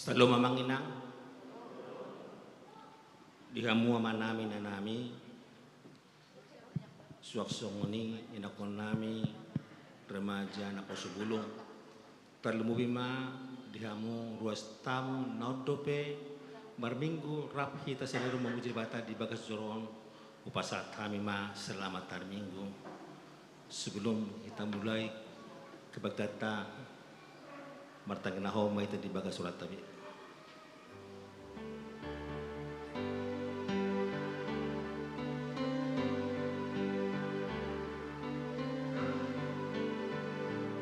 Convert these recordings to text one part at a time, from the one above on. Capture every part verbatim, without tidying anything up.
Shalom amang inang. Di hamu amanami, inanami, suang songon i inakkonnami, remaja, naposo bulung. Tarlumobi ma di hamu ruas tamu na on dope marminggu rap hita sandiri mamuji Debata di bagas joro on. Hupasahat hami ma selamat hari Minggu. Sebelum hita mulai kebaktianta, martangiang ma hita di bagas suranta be.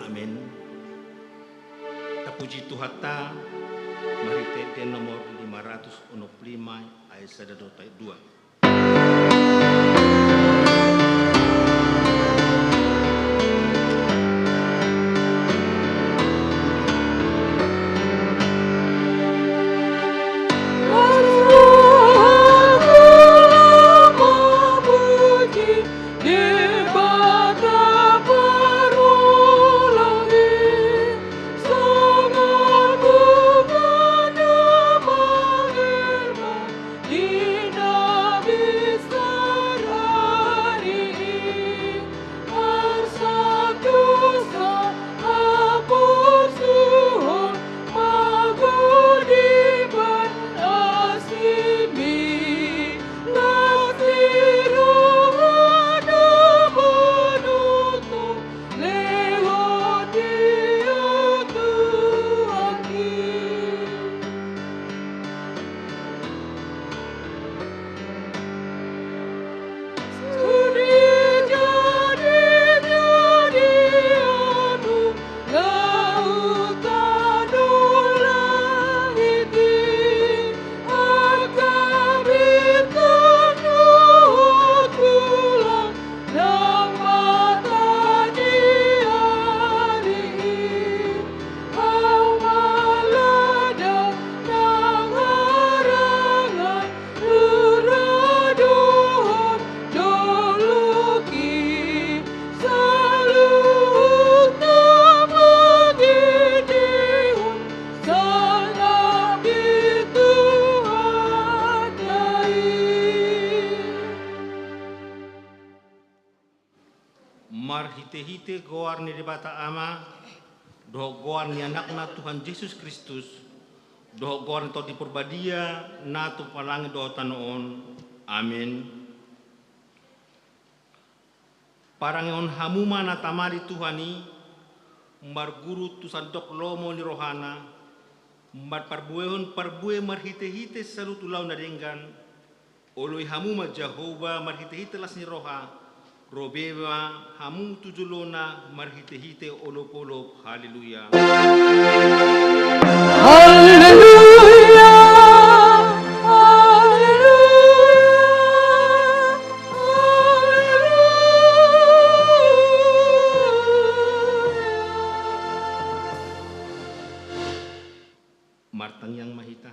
Amen. Tapuji Tuhanta, marhitehite nomor lima ratus onom pulu lima, ayat sada dohot ayat dua. Marhitehite goar ni Debata Ama, dohot goar ni Anakna Tuhan Jesus Kristus, dohot goar ni Tondi Parbadia, na tumpak langit dohot tano on. Amen. Parangehon hamu ma na tama di Tuhan i, marguru tu sandok lomo ni rohana, marparbuehon parbue marhitehite saluhut ulaon na denggan. Oloi hamu ma Jahowa marhitehite las ni roha, ro be ma hamu tu jolona marhitehite olopolop. Haleluya. Haleluya. Haleluya. Haleluya. Martangiang ma hita.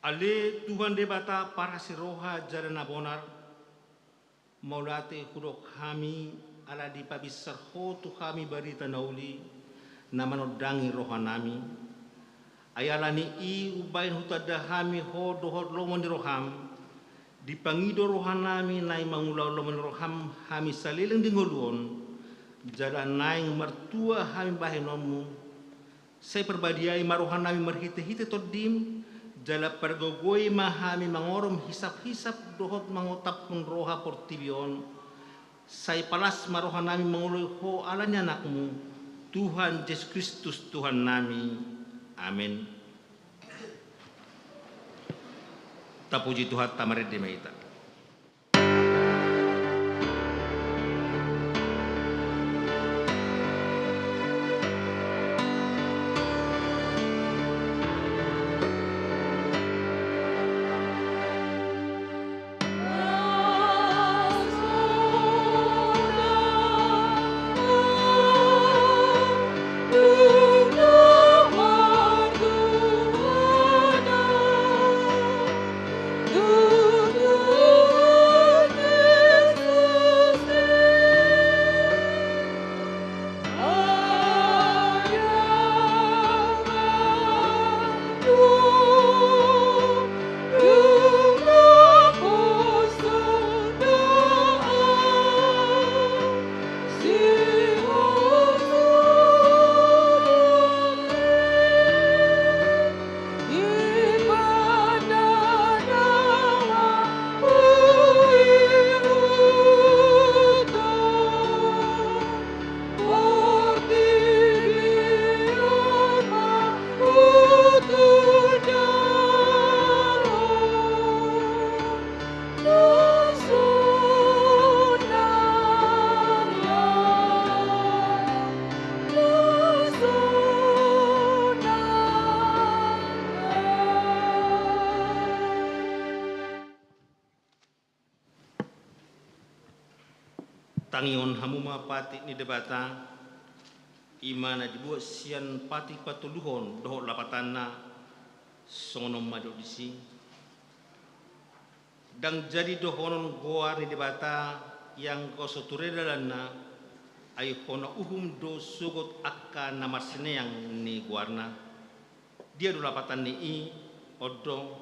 Ale Tuhan Debata parasi roha jala na bonar, mauliate hudok hami ala dipabinsar Ho tu hami barita na uli na manondangi rohanami. Ai ala ni i umbahen hutanda hami Ho dohot lomo ni roham, dipangido rohanami naeng mangulahon lomo ni roham hami saleleng di ngolu on, jala naeng martua hami bahenonmu. Sai parbadiai ma rohanami marhitehite Tondim, jala pargogoi ma hami mangorom hisaphisap dohot mangotaphon roha portibi on. Sai palas ma rohanami mangoloi Ho ala ni Anakmu, Tuhan Jesus Kristus Tuhannami. Amen. Tapuji Tuhanta, marende ma hita. Tangihon hamu ma patik ni Debata, i ma na dibuat sian patik patoluhon dohot lapatanna, songon on ma didok disi. Ndang jadi dohonon goar ni Debata i angka so ture dalanna, ai hona uhum do sogot angka na marsineang ni goarna. Dia do lapatan ni i? On do: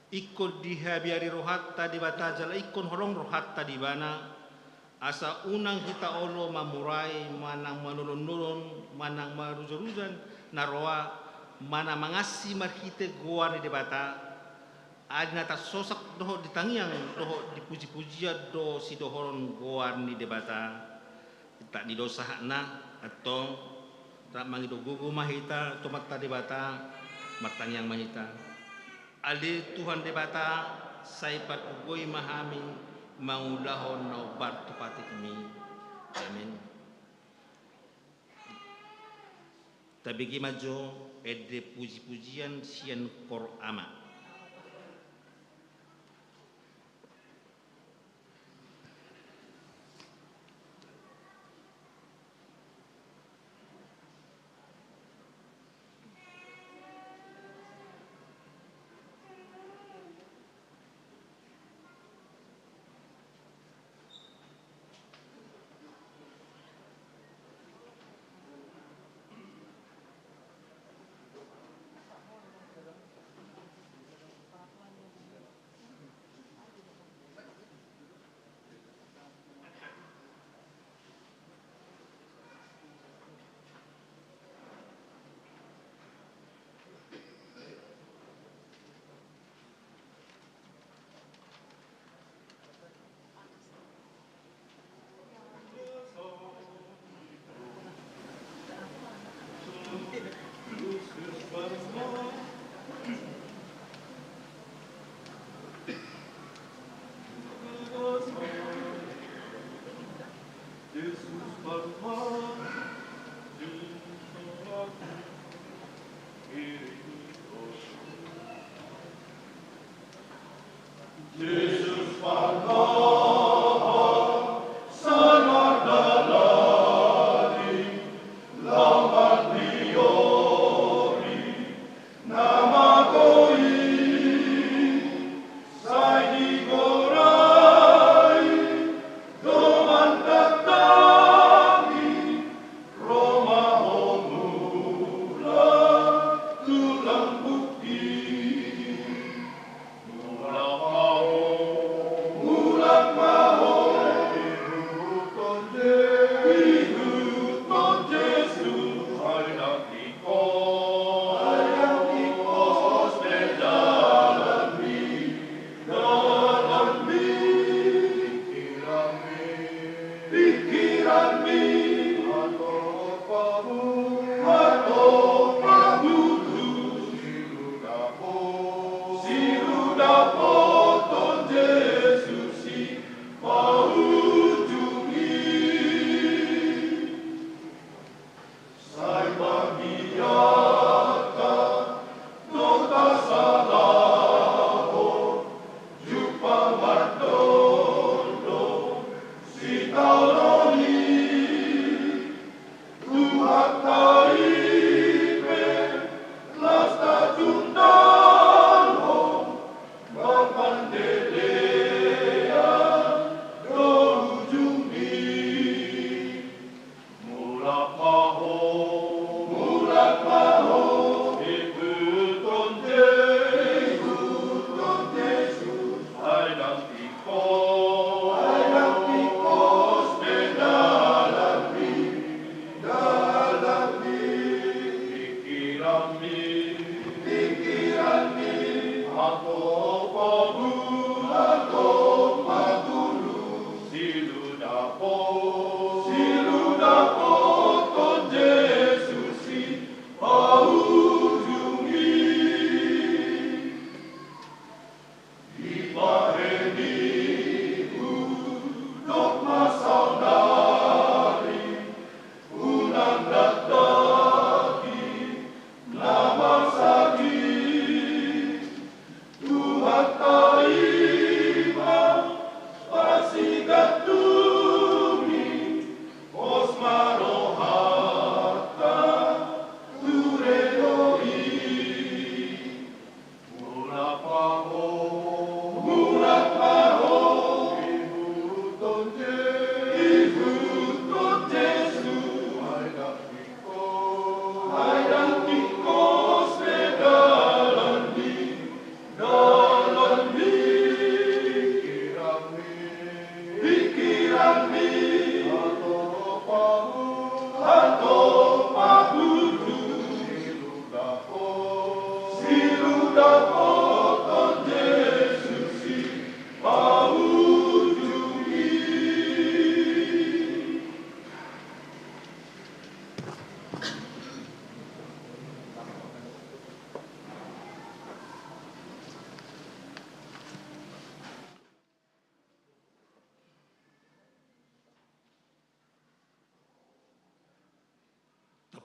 Ingkon dihabiari rohanta Debata jala ingkon holong rohanta di Ibana, asa unang hita olo mamurai manang manolonnolon manang marujaruja na roa manang mangansi marhite goar ni Debata. Alai na tarsosak dohot di tangiang dohot di pujipujian do sidohonon goar ni Debata. Intak ni do sahatna, antong, rap mangido gogo ma hita tu Amanta Debata, martangiang ma hita. Ale Tuhan Debata, sai pargogoi ma hami mangulahon na hombar tu patikmi. Amin. Tabege ma jo ende pujipujian sian Kor Ama.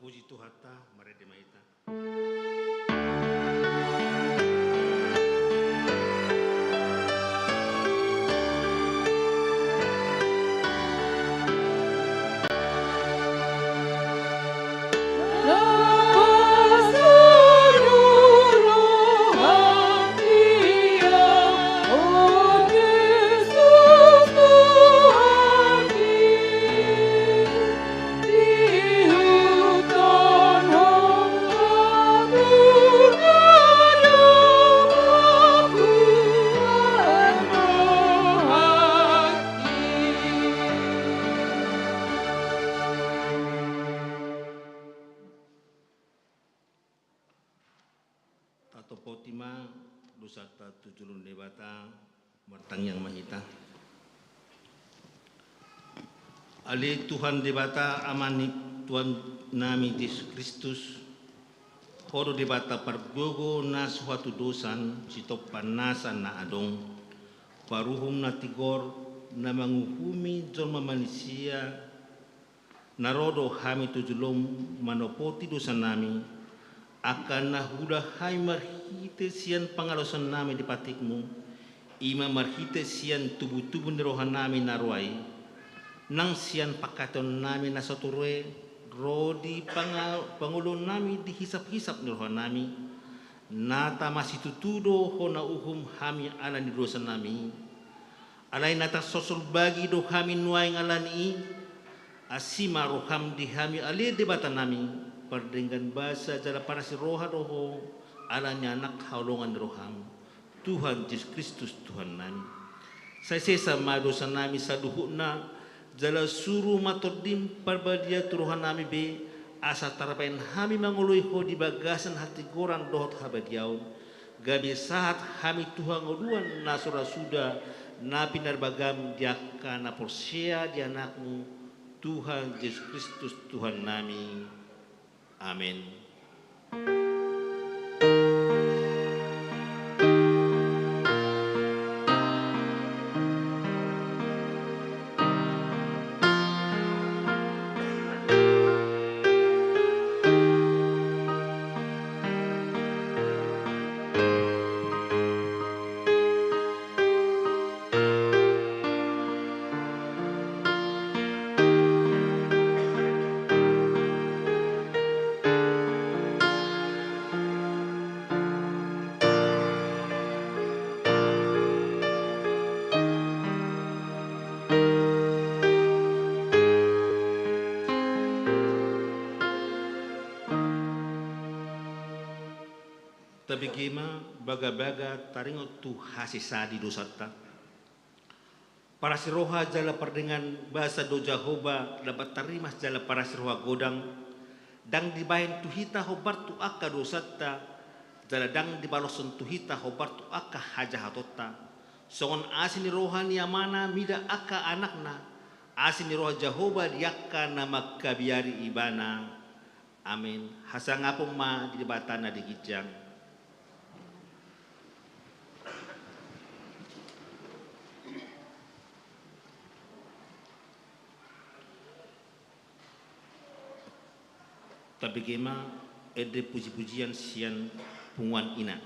Puji Tuhanta, marende ma hita. Tatopoti ma dosanta tu jolo ni Debata, martangiang ma hita. Ale Tuhan Debata, Ama ni Tuhan nami Jesus Kristus, Ho do Debata pargogo na so hatudosan, sitompa nasa na adong, paruhum na tigor, na manguhumi jolma manisia, na ro do hami tu jolom manopoti dosanami, angka na huula hami marhite sian pangalaosannami di patikmu, i ma marhite sian tubutubu ni rohanami na roa i, nang sian pangkataonnami na so tutu ro di panga-, pangoluonnami di hisaphisap ni rohanami, na tamasitutu do Ho na uhum hami ala ni dosanami. Alai na tarsosol bagi do hami nuaeng ala ni i, asi ma roham di hami ale Debatanami, pardenggan basa jala parasi roha do Ho, ala ni Anak haholongan ni roham, Tuhan Jesus Kristus Tuhannami. Sai sesa ma dosanami saluhutna, jala suru ma Tondim Parbadia tu rohanami be, asa tarbaen hami mangoloi Ho di bagasan hatigoran dohot habadiaon, gabe sahat hami tu hangoluan na so ra suda na pinarbagam di angka na porsea di Anakmu, Tuhan Jesus Kristus Tuhannami. Amen. Tabege ma bagabaga taringot tu hasesaan ni dosanta. Parasi roha jala pardenggan basa do Jahowa, na martarimas jala parasi roha godang, ndang dibahen tu hita hombar tu angka dosanta, jala ndang dibaloshon tu hita hombar tu angka hajahatonta. Songon asi ni roha ni amana mida angka anakna, asi ni roha Jahowa di angka na mangkabiari ibana. Amen. Hasangapon ma di Debata na di ginjang. Tabege ma ende pujipujian sian punguan ina.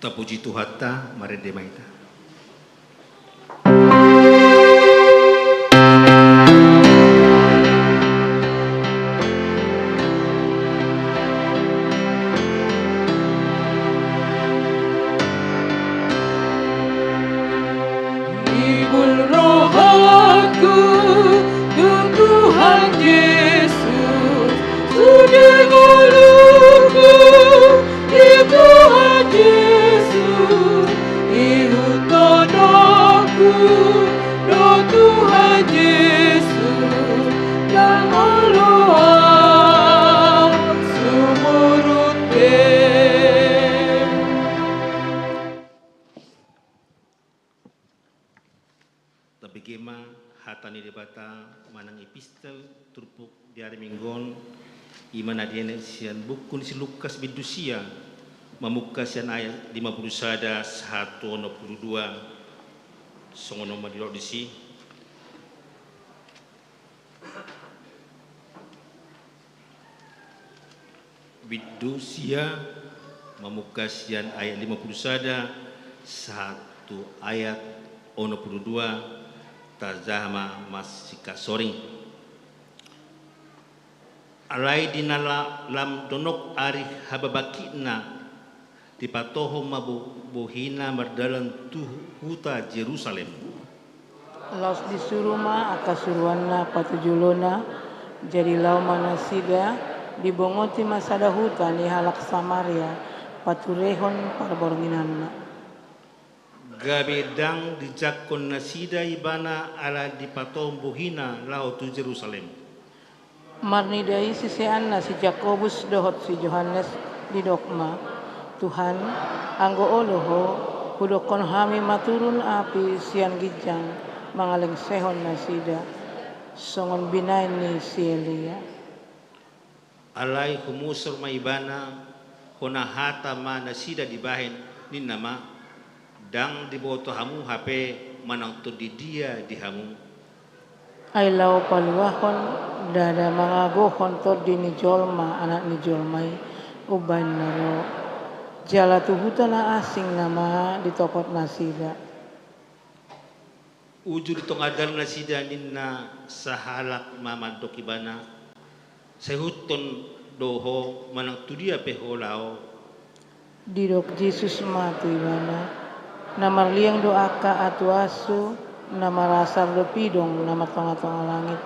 Tapuji Tuhanta, marende ma hita. Ibul rohaku tu Tuhan Jesus, sude ngolungku di Tuhan Jesus, ihuthon aku do Tuhan Jesus, ndang olo au sumurut be. Tabege ma hata ni Debata manang epistel turpuk di ari Minggu on, i ma na dienet sian buku ni si Lukas bindu sia, mamungka sian ayat lima pulu sada sahat tu onom pulu dua, songon on ma didok disi. Bindu sia, mamungka sian ayat lima pulu sada sahat tu ayat onom pulu dua, tajaha ma masingkat soring. Alai di na la-, lam donok ari hababakina, dipatohon ma bo-, bohina mardalan tu huta Jerusalem. Laos disuru ma angka suruanna patujolona, jadi laho ma nasida, dibongoti ma sada huta ni halak Samaria, paturehon parbornginanna. Gabe ndang dijangkon nasida ibana ala dipatohon bohina laho tu Jerusalem. Marnida i siseanna si Jakobus dohot si Johannes, didok ma, Tuhan, anggo olo Ho, hudokkon hami ma turun api sian ginjang mangalengsehon nasida, songon binahen ni si Elia. Alai humusor ma ibana, hona hata ma nasida dibahen, ninna ma, ndang diboto hamu hape manang tondi dia di hamu. Ai laho paluahon, ndada mangagohon Tondi ni jolma, Anak ni jolma i, umbahen na ro. Jala tu huta na asing nama ditopot nasida. Uju di tonga dalan nasida ninna sahalak ma mandok ibana, saihuthon do ho manang tu dia pe ho laho. Didok Jesus ma tu ibana, na marliang do angka atuasu, na marasar do pidong na martonga-tonga langit.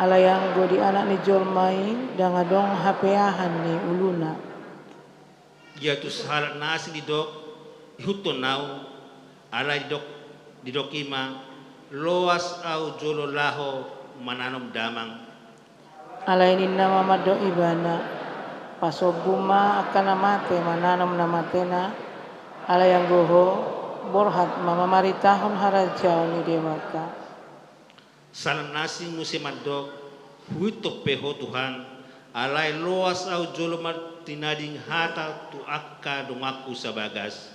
Alai anggo di Anak ni jolma i, ndang adong hapeahan ni uluna. Ia tu sahalak na asing didok, ihuthon au, alai didok, didok i ma, loas au jolo laho mananom damang. Alai ninna ma mandok ibana, pasombu ma angka na mate mananom na matena, alai anggo ho, borhat ma mamaritahon harajaon ni Debata. Sahalak na asing muse mandok, huihuthon pe ho Tuhan, alai loas au jolo martinading hata tu angka donganku sabagas.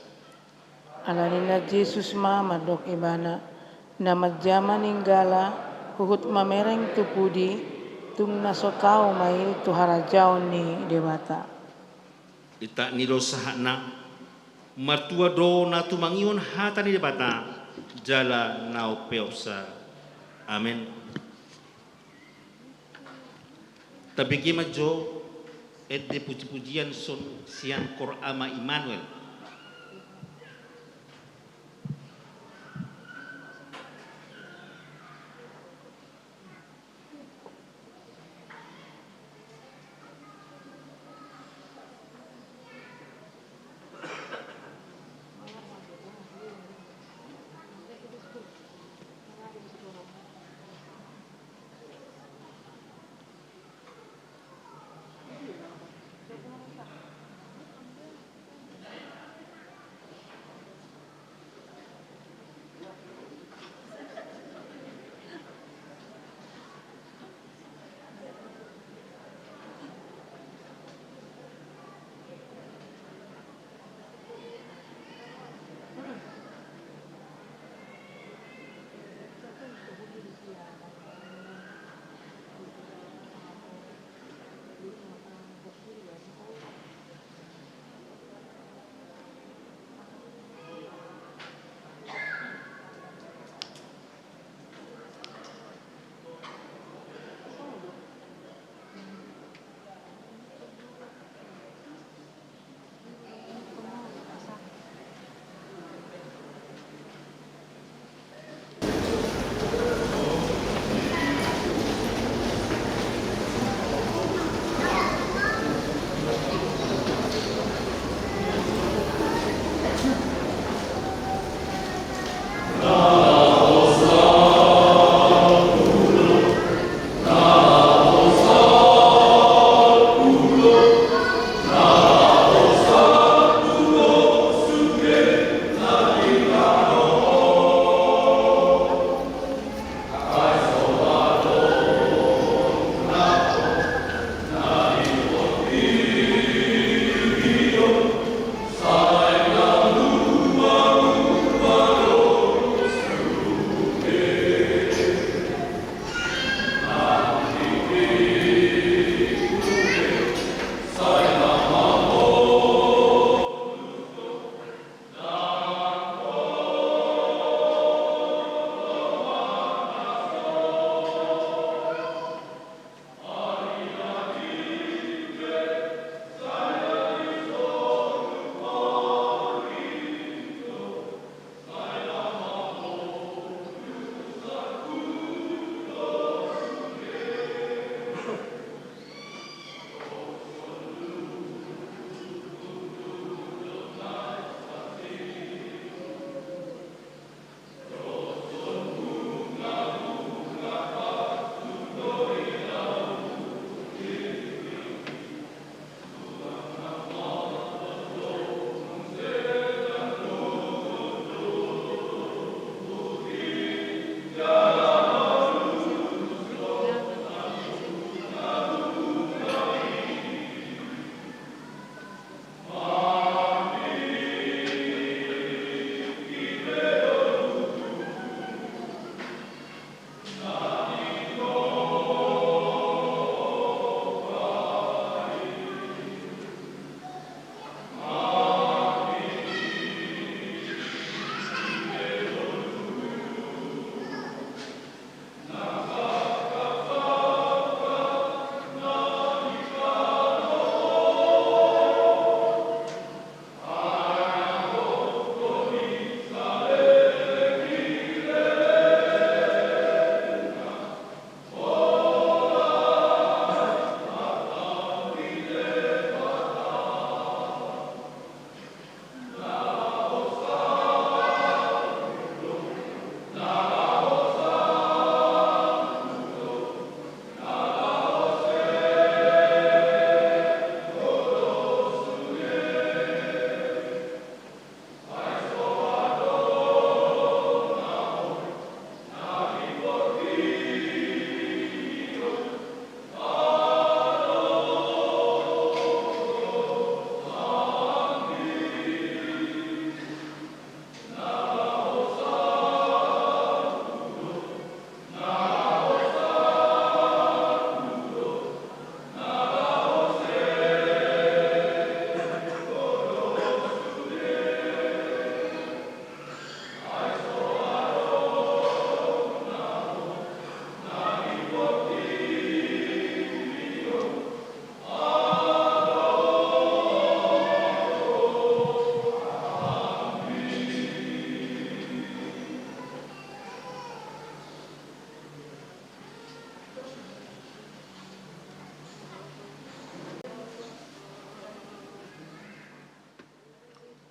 Alai ninna Jesus ma mandok ibana, na manjama ninggala, huhut mamereng tu pudi, tung na so tau ma i tu harajaon ni Debata. Itak ni do sahatna, martua do na tumangihon hata ni Debata, jala na umpeopsa. Amen. Tabege ma jo ende puji-pujian son sian Kor Ama Immanuel.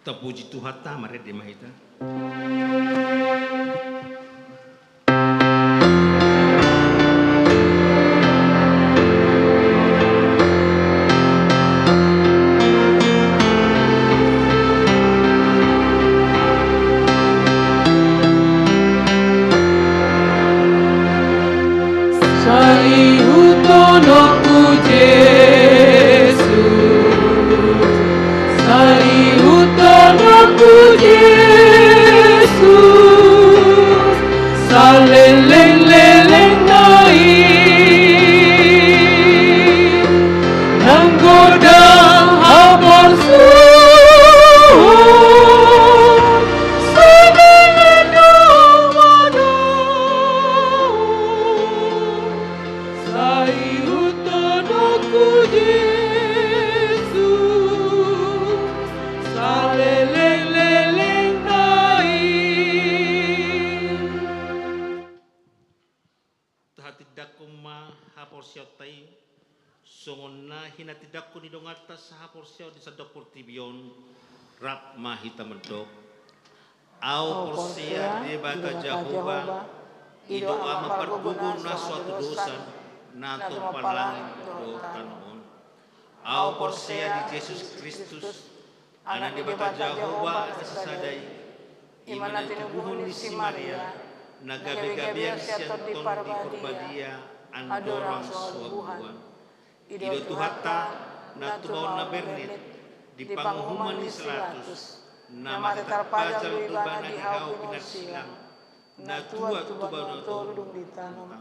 Tapuji Tuhanta, marende ma hita. Sai ihuthononku Jesus, sai ihuthononku Jesus, saleleng-lelengna i. Nang godang haporsuhon, songon na dohononku, sai ihuthononku Jesus, saleleng-lelengna i. Tahatindangkon ma haporseaonta i, songon na hinatindangkon ni donganta sahaporseaon di sandok portibi on. Rap ma hita mandok: Ahu porsea di Debata Jahowa, i do Ama pargogo na so hatudosan, na tumompa langit dohot tano on. Ahu porsea di Jesus Kristus, Anak ni Debata Jahowa na sasada i, i ma na tinoguhon ni si Maria, na gabe-gabean sian Tondi Parbadia, andorang so habubuhan. I do Tuhanta, na tubaon na bernet, di panguhuman ni si Pilatus, na mate tarpajal do ibana di hau pinarsilang, na tua tubaon na tolu dung ditanom,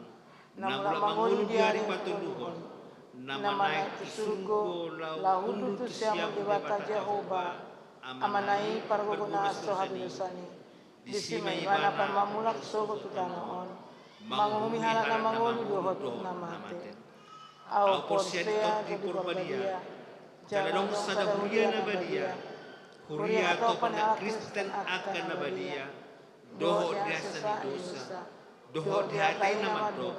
na mulak mangolu di ari patoluhon, na manaek tu surgo laho hundul tu siamun Debata Jahowa, Amana i pargogo na so hatudosan i. Disi ma ibana pamamulak sogot tu tano on, manguhumi halak na mangolu dohot na mate. Ahu porsea di Tondi Parbadia, jala adong sada huria na badia, huria hatopan ni halak Kristen angka na badia, dohot di hasesaan ni dosa, dohot di hata i na mandok: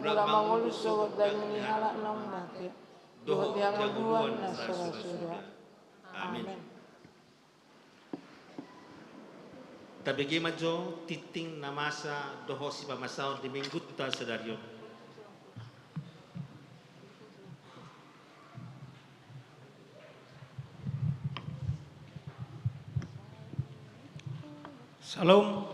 Mulak mangolu sogot daging ni halak naung mate, dohot di hangoluan na sura-sura. Amen. Tabege ma jo tingting na masa dohot sipamasaon di Minggunta sadari on. Syalom.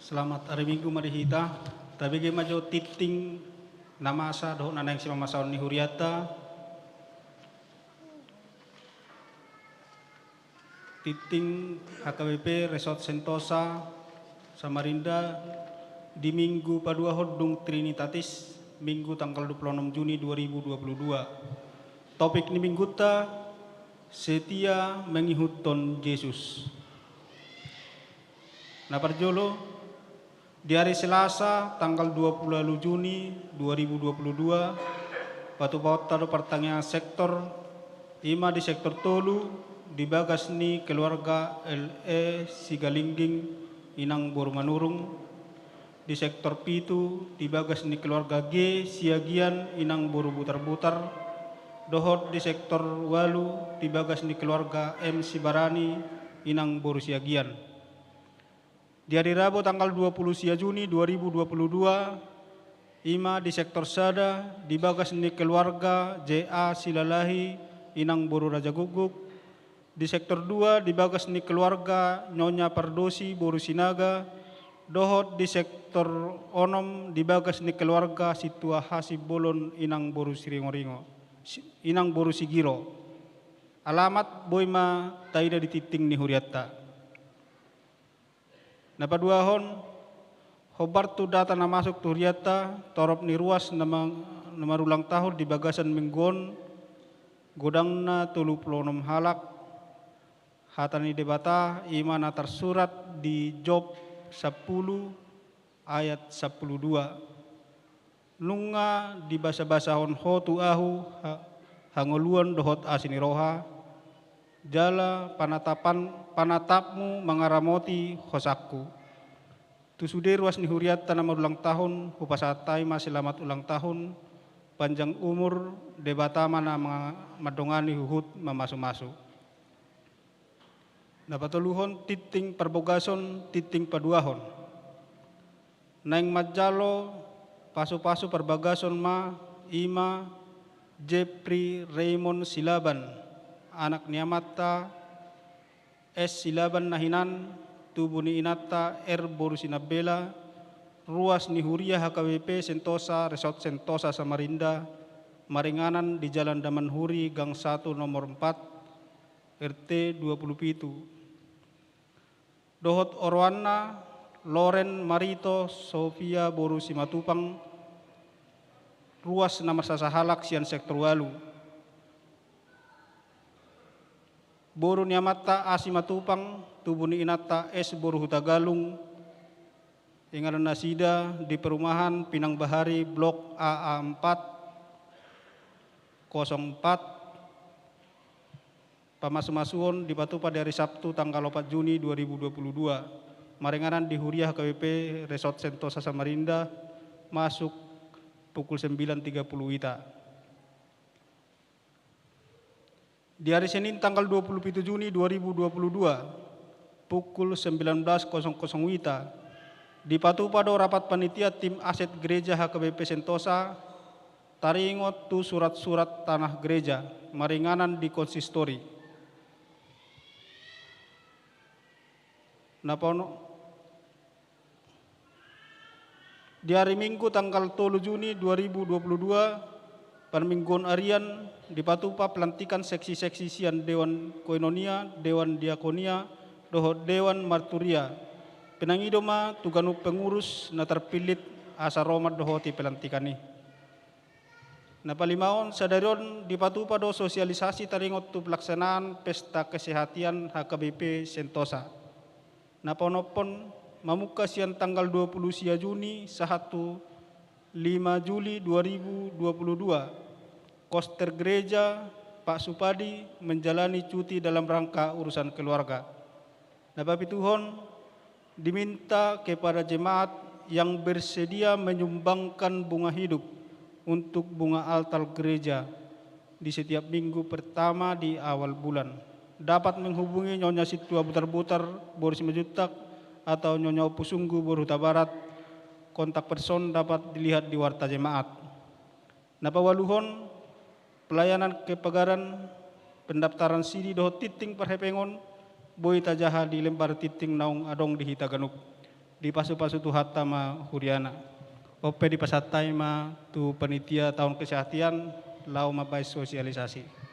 Selamat hari Minggu ma di hita. Tabege ma jo tingting na masa dohot na naeng sipamasaon ni hurianta. Tingting H K B P Resort Sentosa Samarinda di Minggu paduahon dung Trinitatis, Minggu tanggal dua puluh enam Juni dua ribu dua puluh dua. Topik ni Minggunta: Setia mengihuthon Jesus. Na parjolo, di ari Selasa tanggal dua puluh ualu Juni dua ribu dua puluh dua, patupaonta do partangiangan sektor, i ma di sektor tolu, di bagas ni keluarga L E Sigalingging, inang boru Manurung, di sektor pitu, di bagas ni keluarga G Siagian, inang boru Butarbutar, dohot di sektor ualu, di bagas ni keluarga M Sibarani, inang boru Siagian. Di ari Rabu tanggal dua puluh sia Juni dua ribu dua puluh dua, i ma di sektor sada, di bagas ni keluarga J A Silalahi, inang boru Rajagukguk, di sektor dua, di bagas ni keluarga Nyonya Pardosi boru Sinaga, dohot di sektor onom, di bagas ni keluarga Sintua Hasimbolon, inang boru Siringoringo, si-, inang boru Sigiro. Alamat boi ma taida di tingting ni hurianta. Na paduahon, hombar tu data na masuk tu hurianta, torop ni ruas na ma-, na marulang tahun di bagasan minggu on, godangna tolu pulu onom halak. Hata ni Debata, i ma na tarsurat di Job sampulu ayat sampulu dua. Nunga dibasabasahon Ho tu ahu ha-, hangoluan dohot asi ni roha, jala panatapan-, panatapmu mangaramoti hosangku. Tu sude ruas ni hurianta na marulang tahun, hupasahat hami ma selamat ulang tahun, panjang umur, Debata ma na manga-, mandongani huhut mamasumasu. Na patoluhon, tinting parbogason, tinting paduahon. Naeng manjalo pasupasu parbagason ma i ma Jeffrey Raymond Silaban, anak ni amanta S Silaban na hinan, tubu ni inanta R boru Sinambela, ruas ni huria H K B P Sentosa, Resort Sentosa Samarinda, maringanan di Jalan Damanhuri, gang satu nomor empat, R T dua puluh pitu. Dohot oroanna, Loren Marito Sofia boru Simatupang, ruas na marsasahalak sian sektor ualu. Boru ni amanta A Simatupang, tubu ni inanta S boru Hutagalung, inganan nasida di perumahan Pinang Bahari, blok A A empat, kosong empat. Pamasumasuon dipatupa di ari Sabtu tanggal opat Juni dua ribu dua puluh dua, maringanan di huria H K B P Resort Sentosa Samarinda, masuk pukul sembilan tiga puluh wita. Di ari Senin tanggal dua puluh pitu Juni dua ribu dua puluh dua, pukul sembilan belas kosong kosong wita, dipatupa do rapat panitia tim aset gereja H K B P Sentosa, taringot tu surat-surat tanah gereja, maringanan di konsistori. Na paono-, di ari Minggu tanggal tolu Juni dua ribu dua puluh dua, parmingguon arian, dipatupa pelantikan seksi-seksi sian Dewan Koinonia, Dewan Diakonia, dohot Dewan Marturia. Pinangido ma tu ganup pengurus na terpillit asa ro mandohoti pelantikan i. Na palimaon, sadari on dipatupa do sosialisasi taringot tu pelaksanaan pesta kesehatian H K B P Sentosa. Na paonomhon, mamungka sian tanggal dua puluh sia Juni sahat tu lima Juli dua ribu dua puluh dua, koster gereja Pak Supadi menjalani cuti dalam rangka urusan keluarga. Na papituhon, diminta kepada jemaat yang bersedia menyumbangkan bunga hidup untuk bunga altar gereja di setiap minggu pertama di awal bulan. Dapat menghubungi Nyonya Sintua Butarbutar, boru Simanjuntak, atau Nyonya Ompu Sunggu, boru Hutabarat. Kontak person dapat dilihat di warta jemaat. Na paualuhon, pelayanan kepagaran, pendaftaran siri dohot tinting parhepengon, boi tajaha di lembar tinting naung adong di hita ganup. Dipasupasu Tuhanta ma huriana. On pe dipasahat hami ma tu panitia taon kesehatian, laho mambahen sosialisasi.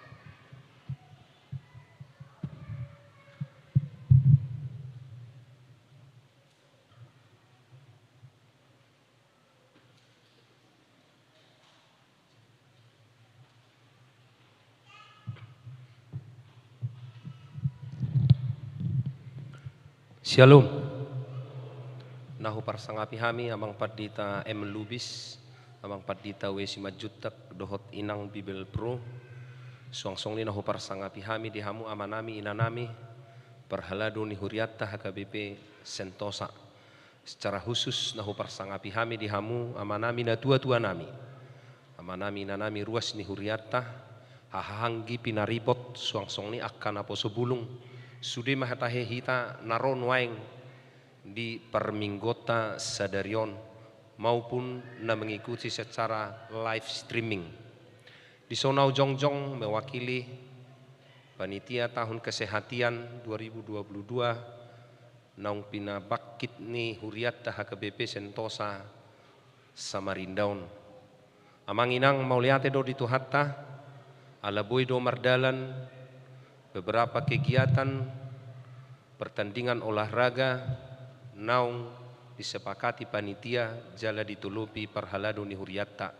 Syalom. Na huparsangapi hami Amang Pandita M Lubis, Amang Pandita W Simanjuntak, dohot Inang Bibelvrouw. Suang songon i na huparsangapi hami di hamu amanami, inanami, parhalado ni hurianta H K B P Sentosa. Secara khusus na huparsangapi hami di hamu amanami, natuatuanami, amanami, inanami, ruas ni hurianta, haha anggi pinaripot, suang songon i angka naposo bulung, sude ma tahe hita na ro nuaeng di parmingguonta sadari on, maupun na mengikuti secara live streaming. Di son au jongjong mewakili panitia tahun kesehatian dua ribu dua puluh dua, naung pinabangkit ni hurianta H K B P Sentosa Samarinda on. Amang inang, mauliate do di Tuhanta, ala boi do mardalan beberapa kegiatan pertandingan olahraga naung disepakati panitia jala ditolopi parhalado ni hurianta.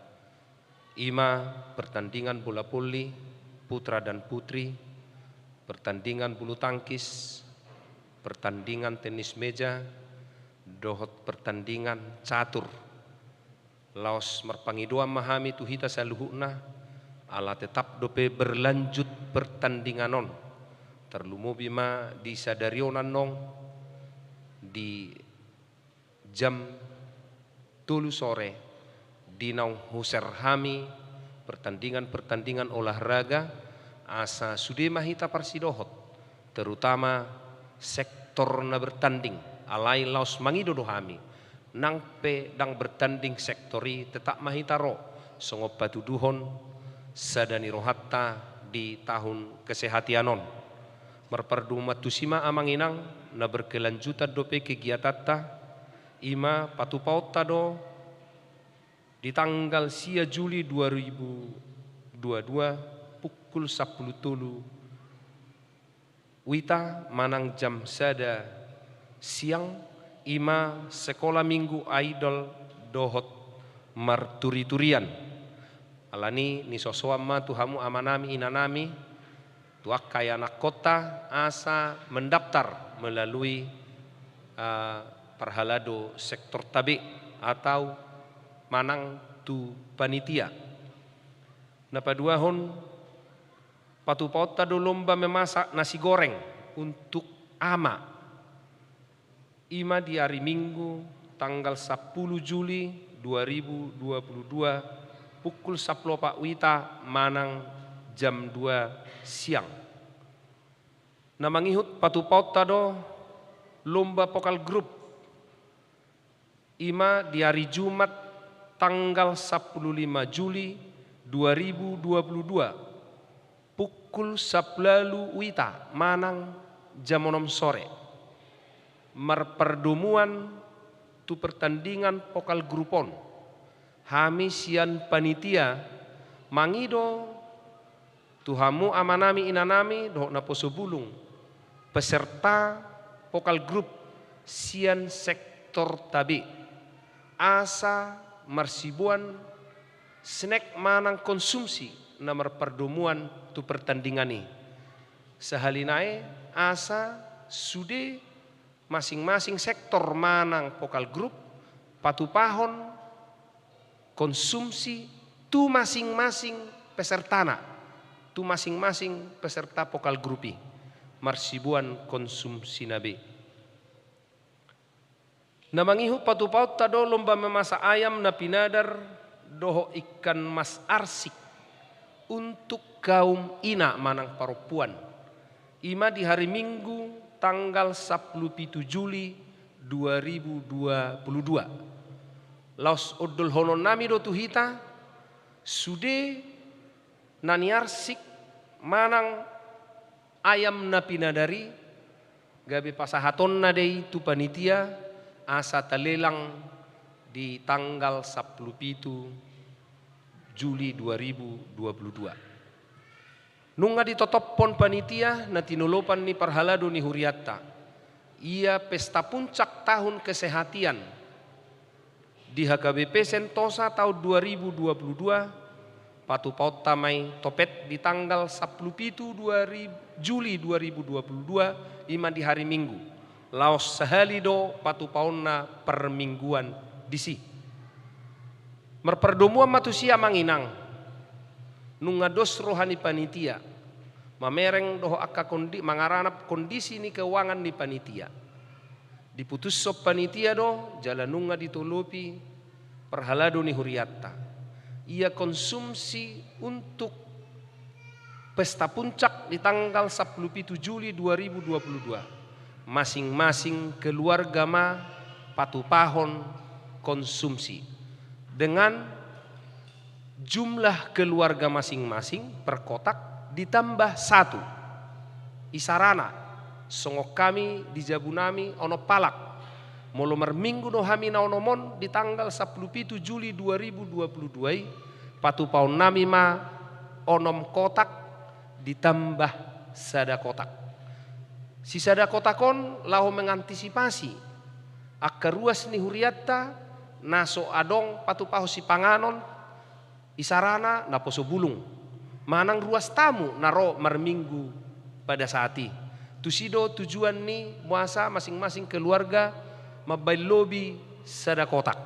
I ma pertandingan bola voli, putra dan putri, pertandingan bulu tangkis, pertandingan tenis meja, dohot pertandingan catur. Laos marpangidoan ma hami tu hita saluhutna, ala tetap dope berlanjut pertandingan on. Tarlumobi ma di sadari on annon, di jam tolu sore, di naung huser hami pertandingan-pertandingan olahraga, asa sude ma hita parsidohot, terutama sektor na bertanding, alai laos mangido do hami, nang pe ndang bertanding sektor i, tetap ma hita ro songon patuduhon sada ni rohanta di tahun kesehatan on. Marpardomuan tusi ma amang inang, na berkelanjutan dope kegiatanta, i ma patupaonta do di tanggal sia Juli dua ribu dua dua, pukul sampulu tolu wita manang jam sada siang, i ma sekolah minggu idol dohot marturi-turian. Alani nisosoan ma tu hamu amanami inanami, tu angka ianakhonta asa mendaftar melalui, eh, parhalado sektorta be atau manang tu panitia. Na paduahon, patupaonta do lomba memasak nasi goreng untuk ama. I ma di ari Minggu tanggal sampulu Juli dua ribu dua puluh dua, pukul sampulu opat wita manang jam dua siang. Na mangihut patupaonta do lomba vokal grup, i ma di ari Jumat tanggal sampulu lima Juli dua ribu dua puluh dua, pukul sampulu ualu wita manang jam onom sore. Marpardomuan tu pertandingan vokal grup on, hami sian panitia mangido tu hamu amanami inanami dohot naposo bulung, peserta vokal grup sian sektorta be, asa marsiboan snack manang konsumsi na marpardomuan tu pertandingan i. Sahali nai asa sude masing-masing sektor manang vokal grup patupahon konsumsi tu masing-masing pesertana, tu masing-masing peserta vokal grup i, marsiboan konsumsina be. Na mangihut patupaonta do lomba memasak ayam na pinadar dohot ikan mas arsik untuk kaum ina manang parompuan. I ma di hari Minggu tanggal sampulu pitu Juli dua ribu dua puluh dua. Laos ondolhononnami do tu hita, sude na niarsik manang ayam na pinadar i, gabe pasahatonna do i tu panitia, asa talelang di tanggal sampulu pitu Juli dua ribu dua puluh dua. Nunga ditotophon panitia na tinolopan ni parhalado ni hurianta, ia pesta puncak tahun kesehatan di H K B P Sentosa tahun dua ribu dua puluh dua, patupaonta ma i topet di tanggal sampulu pitu dua ribu, Juli dua ribu dua puluh dua, i ma di hari Minggu. Laos sahali do patupaonna parmingguan disi. Marpardomuan ma tusi amang inang, nunga dos roha ni panitia mamereng dohot angka kondi-, mangaranap kondisi ni keuangan ni panitia. Diputushon panitia do jala nunga ditolopi parhalado ni hurianta, ia konsumsi untuk pesta puncak di tanggal sampulu pitu Juli dua ribu dua puluh dua, masing-masing keluarga ma patupahon konsumsi dengan jumlah keluarga masing-masing per kotak ditambah satu. Isarana, songon hami di jabunami onom halak. Molo marminggu do hami na onom on di tanggal sampulu pitu Juli dua ribu dua puluh dua i, patupaonnami ma onom kotak ditambah sada kotak. Sisada kotak on laho mengantisipasi angka ruas ni hurianta na so adong patupahon sipanganon, isarana naposo bulung manang ruas tamu na ro marminggu pada saat i. Tusi do tujuan ni muasa masing-masing keluarga mambaen lobi sada kotak.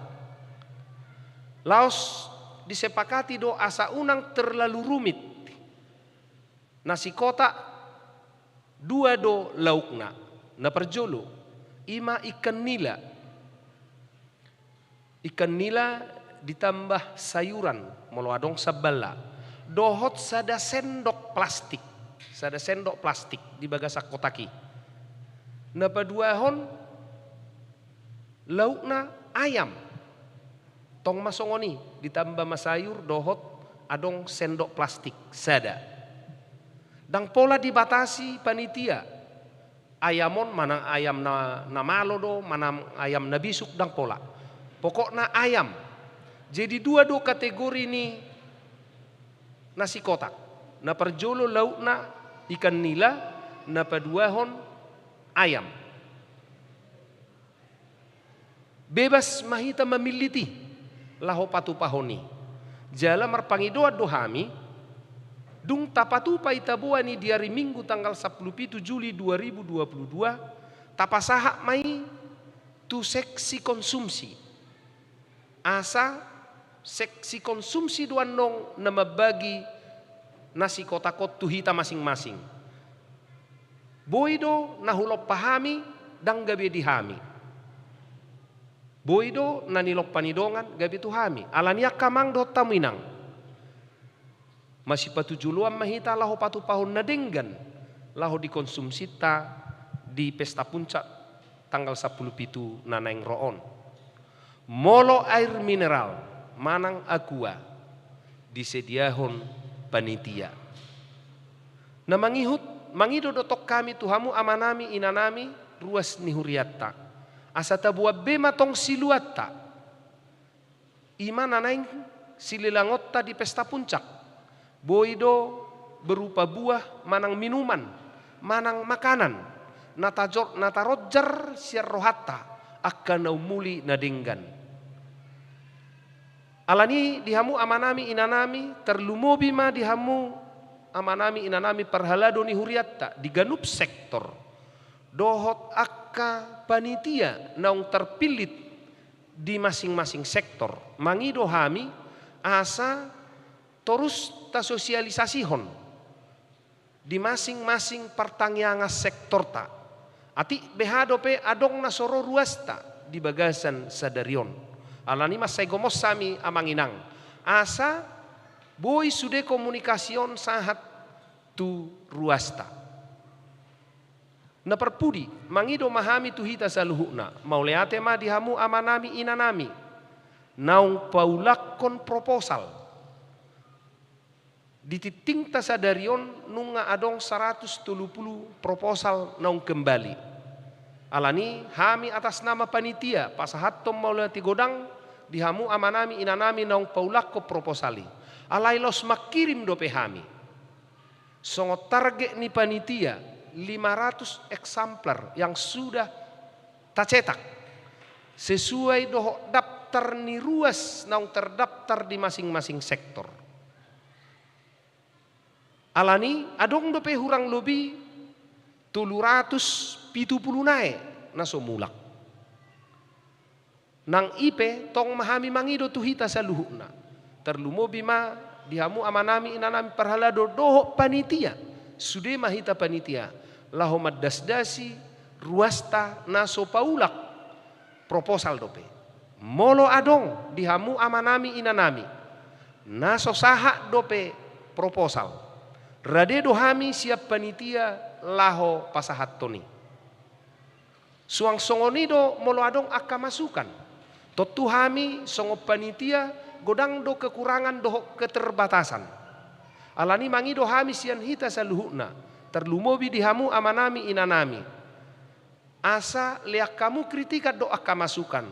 Laos disepakati do asa unang terlalu rumit. Na sikotak dua do laukna. Na parjolo, i ma ikan nila. Ikan nila ditambah sayuran, molo adong sambalna. Dohot sada sendok plastik. Sada sendok plastik di bagasan kotak i. Na paduahon, laukna ayam. Tong ma songon i, ditamba ma sayur dohot adong sendok plastik sada. Ndang pola dibatasi panitia. Ayam on manang ayam na, na malo do, manang ayam na bisuk, ndang pola. Pokokna ayam. Jadi dua do kategori ni nasi kotak. Na parjolo laukna ikan nila, na paduahon ayam. Bebas ma hita mamillit i laho patupahon i. Jala marpangidoan do hami, dung tapatupa i taboan i di ari Minggu tanggal sampulu pitu Juli dua ribu dua puluh dua, tapasahat ma i tu seksi konsumsi. Asa seksi konsumsi do annon na mambagi nasi kotak on tu hita masing-masing. Boi do na hulompa hami, ndang gabe di hami. Boi do na nilompa ni dongan gabe tu hami. Alani i angka amang dohot hamu inang, masipatujoloan ma hita laho patupahon na denggan laho dikonsumsinta di pesta puncak tanggal sampulu pitu na naeng ro on. Molo air mineral manang aqua, disediahon panitia. Na mangihut, mangido do tong hami tu hamu amanami, inanami, ruas ni hurianta. Asa taboan be ma tong siluanta. I ma na naeng silelangonta di pesta puncak. Boi do berupa buah manang minuman, manang makanan, na tajor-, na taronjar sian rohanta, angka na umuli na denggan. Alani i di hamu amanami, inanami, tarlumobi ma di hamu amanami, inanami, parhalado ni hurianta, di ganup sektor. Dohot angka panitia naung tarpillit di masing-masing sektor. Mangido hami asa torus tasosialisasihon di masing-masing partangiangan sektorta. Atik beha dope adong na so ro ruasta di bagasan sadari on. Alani i mansai gomos hami amang inang. Asa boi sude komunikasi on sahat tu ruasta. Na parpudi, mangido ma hami tu hita saluhutna, mauliate ma di hamu amanami inanami, naung paulakkon proposal. Di tingtingta sadari on nunga adong saratus tolu pulu proposal naung kembali. Alani i hami atas nama panitia pasahathon mauliate godang di hamu amanami inanami naung paulakkon proposal i. Alai laos mangkirim dope hami. Songon target ni panitia, lima ratus eksemplar yang sudah tacetak sesuai dohot daftar ni ruas naung terdaftar di masing-masing sektor. Alani i adong dope hurang lobi tolu ratus pitu pulu nai na so mulak. Nang i pe tong ma hami mangido tu hita saluhutna. Tarlumobi ma di hamu amanami inanami parhalado dohot panitia. Sude ma hita panitia laho mandasdasi ruasta na so paulak proposal dope. Molo adong di hamu amanami inanami na so sahat dope proposal, rade do hami sian panitia laho pasahathon i. Suang songon i do molo adong angka masukan. Tontu hami songon panitia godang do kekurangan dohot keterbatasan. Alani i mangido hami sian hita saluhutna, tarlumobi di hamu amanami inanami, asa lean hamu kritikan dohot angka masukan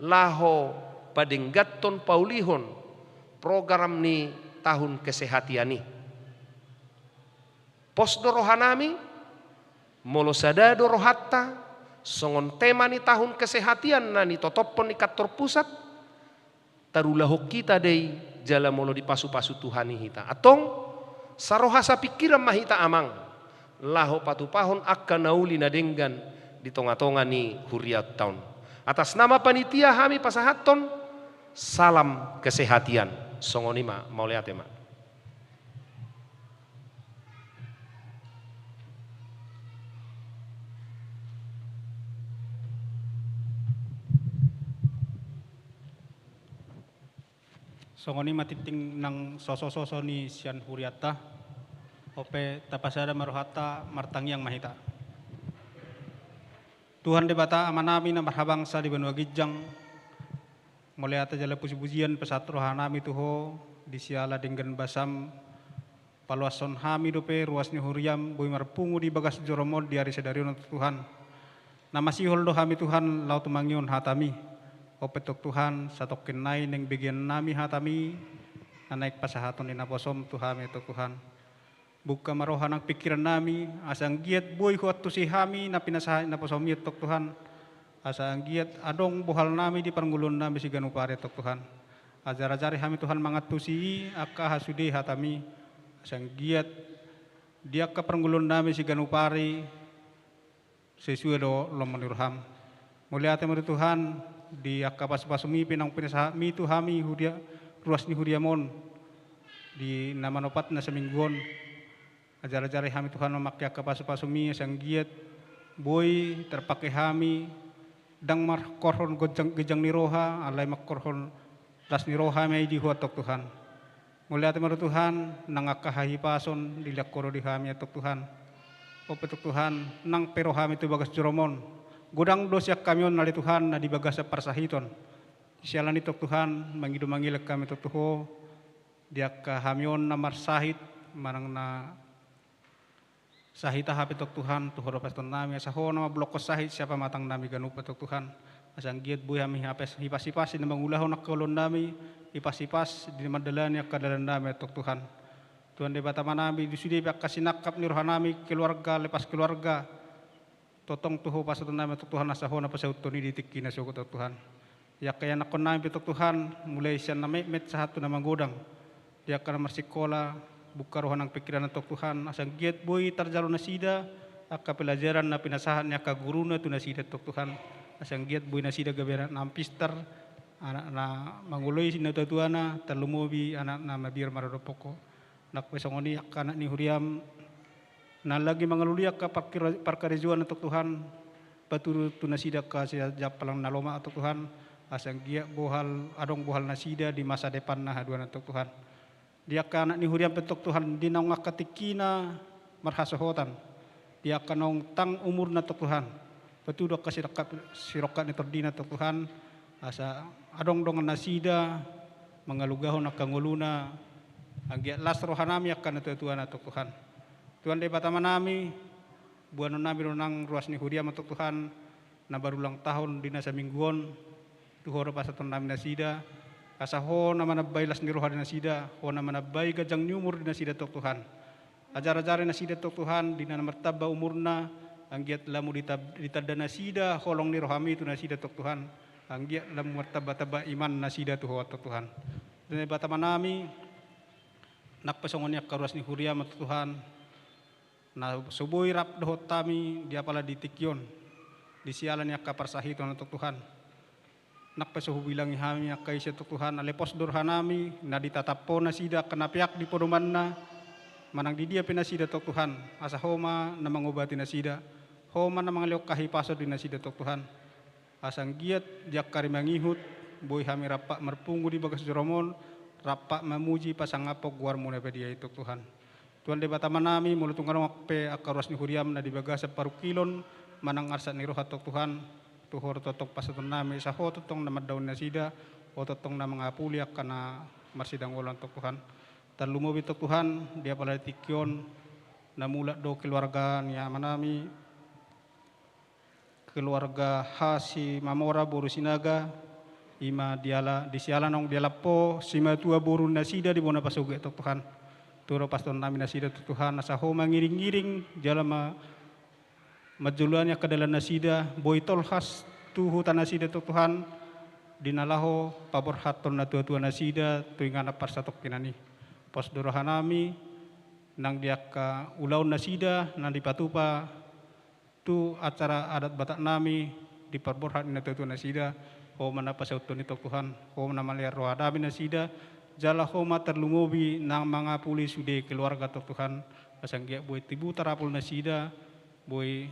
laho padengganhon, paulihon program ni tahun kesehatan i. Pos do rohanami, molo sada do rohanta songon tema ni tahun kesehatan na nitotophon ni kantor pusat, tarulahon hita do i jala molo dipasupasu Tuhan i hita. Antong, saroha sapingkiran ma hita amang laho patupahon angka na uli na denggan di tongatonga ni hurianta on. Atas nama panitia hami pasahathon salam kesehatan. Songon i ma, mauliate ma. Songon i ma tingting nang sosososo ni sian hurianta. Onpe tapasada ma rohanta, martangiang ma hita. Tuhan Debata Amanami na marhabangsa di banua ginjang, mauliate jala pujipujian pasahat rohanami tu Ho, di siala denggan basam, paloashon hami dope ruas ni huriam boi marpungu di bagas joroMon di ari sadari on, Tuhan. Na masihol do hami, Tuhan, laho tumangihon hataMi. Ope, Tuhan, satongkin nai naeng begeannami hataMi, na naeng pasahaton ni naposoM tu hami, Tuhan. Buka ma roha nang pingkirannami, asa anggiat boi huantusi hami na pinasahat ni naposoMi, Tuhan. Asa anggiat adong bohalnami di parngoluonnami siganup ari, Tuhan. Ajar-ajari hami, Tuhan, mangantusi angka aha sude hataMi, asa anggiat di angka parngoluonnami siganup ari, sesuai do lomo ni rohaM. Mauliate ma, Tuhan, di angka pasu-pasuMi pe naung pinasahatMi tu hami huria, ruas ni huriaM on, di na manopat na saminggu on. Ajar-ajari hami, Tuhan, mamangke angka pasu-pasuMi, asa anggiat boi tarpangke hami, ndang mangkorhon gonjang, ginjang ni roha, alai mangkorhon las ni roha ma i di Ho, Tuhan. Mauliate ma, Tuhan, nang angka hahipason dilehon Ho do di hami, Tuhan. Ope, Tuhan, nang pe ro hami tu bagas joroMon, godang do sian hami on, ale Tuhan, na di bagasan parsahiton. Siala ni, Tuhan, mangido mangelek hami tu Ho, di angka hami on na marsahit, manang na sahit aha pe, Tuhan, tu Ho do pasahatonnami, asa Ho na mambulokhon sahit sian pamatangnami ganup, Tuhan. Asa anggiat boi hami hipas-, hipas-hipas di na mangulahon angka ulaonnami, hipas-hipas di na mandalani angka dalannami, Tuhan. Tuhan Debata Amanami, di sude pe angka sinangkap ni rohanami, keluarga lepas keluarga, tongtong tu Ho pasahatonnami, Tuhan, asa Ho na pasauthon i di tingki na sogot, Tuhan. Di angka ianakhonnami pe, Tuhan, mulai sian na metmet sahat tu na magodang. Di angka na marsikola, buka roha nang pingkiranna, Tuhan, asa anggiat boi tarjalo nasida angka pelajaran na pinasahat ni angka guruna tu nasida, Tuhan. Asa anggiat boi nasida gabe anak na mampintar, anak na mangoloi natuatuana, tarlumobi anak na mabiar maradophon Ho. Nang pe songon i angka anak ni huriaM na lagi mangalului angka parkira-, parkarejoan, Tuhan, patudu tu nasida angka sijampalan na lomak, Tuhan, asa anggiat bohal, adong bohal nasida di masa depanna haduana, Tuhan. Di angka anak ni huriaM pe, Tuhan, di naung angka tingkina marhasohotan, di angka naung tang umurna, Tuhan, patudu angka sirongkap, sirongkap ni tondina, Tuhan, asa adong dongan nasida mangalugahon angka ngoluna, anggiat las rohanami angka natuatuana, Tuhan. Tuhan Debata Amanami, boanonnami do nang ruas ni huriaM, Tuhan, na marulang tahun di na saminggu on, tu Ho do pasahatonnami nasida, asa Ho na manambai las ni roha di nasida, Ho na manambai ganjang ni umur di nasida, Tuhan. Ajar-ajari nasida, Tuhan, di na martamba umurna, anggiat lam ditab-, ditanda nasida holong ni rohaMi tu nasida, Tuhan. Anggiat lam martamba-tamba iman nasida tu Ho, Tuhan. Tuhan Debata Amanami, nang pe songon i angka ruas ni huriaM, Tuhan, na so boi rap dohot hami di apala di tingki on, di siala ni angka parsahiton, Tuhan. Nang pe so hubilangi hami angka ise, Tuhan, ale pos do rohanami na ditatap Ho nasida angka na peak di podomanna, manang di dia pe nasida, Tuhan, asa Ho ma na mangobati nasida, Ho ma na mangalehon hahipason di nasida, Tuhan. Asa anggiat di angka ari mangihut, boi hami rap marpungu di bagas joroM on, rap mamuji pasangaphon goarMu na badia i, Tuhan. Tuhan Debata Amanami, molo tung adong pe angka ruas ni huriaM na di bagasan parungkilon, manang arsak ni roha, Tuhan, tu Ho do tongtong pasahatonnami, asa Ho tongtong na mandaoni nasida, Ho tongtong na mangapuli angka na marsidalan, Tuhan. Tarlumobi, Tuhan, di apala di tingki on, na mulak do keluarga ni amanami, keluarga Hasimamora boru Sinaga, i ma diala, di siala naung dialap Ho simatua boru nasida di bona pasogit, Tuhan. Tu Ho do pasahatonnami nasida, Tuhan, asa Ho mangiring-iring jala ma-, manjoloani angka dalan nasida, boi tolhas tu huta nasida, Tuhan, di na laho paborhathon natuatua nasida tu inganan parsatongkinan i. Pos do rohanami nang di angka ulaon nasida na dipatupa tu acara adat Bataknami di parborhat ni natuatua nasida, Ho ma na pasauthon i, Tuhan, Ho ma na malean rohanami nasida, jala Ho ma tarlumobi nang mangapuli sude keluarga, Tuhan, asa anggiat boi tibu tarapul nasida, boi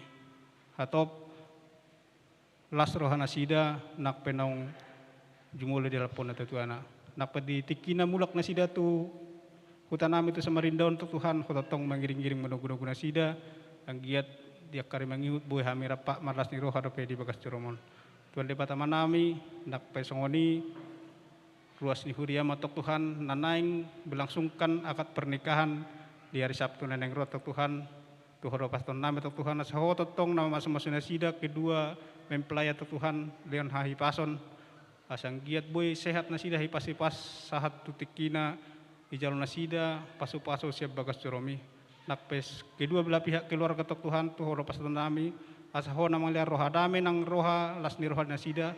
hatop las roha nasida, nang pe naung jumolo dialap Ho natuatuana. Nang pe di tingki na mulak nasida tu hutanami tu Samarinda on, Tuhan, Ho tongtong mangiring-iring manogu-nogu nasida, anggiat di angka ari mangihut boi hami rap marlas ni roha dope di bagas joroMon. Tuhan Debata Amanami, nang pe songon i ruas ni huriaM antong Tuhan, na naeng melangsungkan akad pernikahan di ari Sabtu na naeng ro antong Tuhan, tu Ho do pasahatonnami antong Tuhan, asa Ho tongtong na mamasumasu nasida kedua mempelai antong Tuhan, lehon hahipason, asa anggiat boi sehat nasida hipasipas sahat tu tingkina, dijalo nasida pasupasu sian bagas joroMi. Nang pe kedua belah pihak keluarga antong Tuhan, tu Ho do pasahatonnami, asa Ho na mangalehon roha dame nang roha las ni roha di nasida,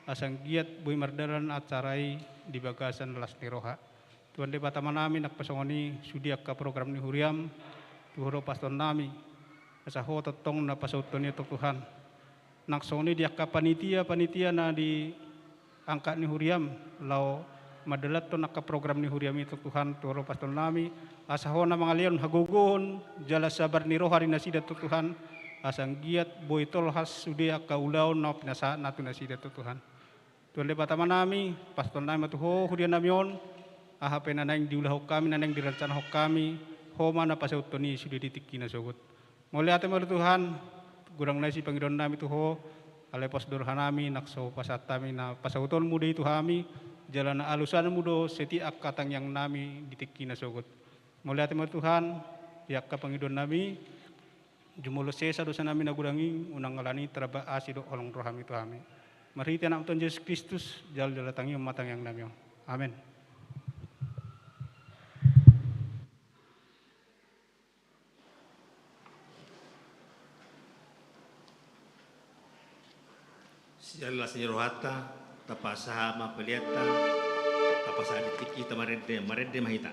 asa anggiat boi mardalan acara i di bagasan las ni roha. Tuhan Debata Amanami, nang pe songon i sude angka program ni huriaM, tu Ho do pasahatonnami, asa Ho tongtong na pasauthon i antong Tuhan. Nang songon i di angka panitia-panitia na di angka ni huriaM, laho mandalanhon angka program ni huriaM i antong Tuhan, tu Ho do pasahatonnami, asa Ho na mangalehon hagogoon jala sabar ni roha di nasida antong Tuhan, asa anggiat boi tolhas sude angka ulaon na pinasahatna tu nasida antong Tuhan. Tuhan Debata Amanami, pasahatonnami ma tu Ho huriaNami on, aha pe na naeng diulahon hami, na naeng direncanahon hami, Ho ma na pasauthon i sude di tingki na sogot. Mauliate ma ro Tuhan, godang na isi pangidoannami tu Ho, alai pos do rohanami, nang so pasahat hami na pasauthonMu do i tu hami, jala na alusanMu do setiap angka tangiangnami di tingki na sogot. Mauliate ma ro Tuhan, di angka pangidoannami, jumolo sesa dosanami na godang i, unang ala ni i tarbahen asi dohot holong ni rohaMi tu hami. Marhite AnakMu Tuhan Jesus Kristus, jala jala tangion ma tangiangnami on. Amen. Sian las ni rohanta, tapasahat ma peleanta, tapasahat di tingki, tamarende, marende ma hita.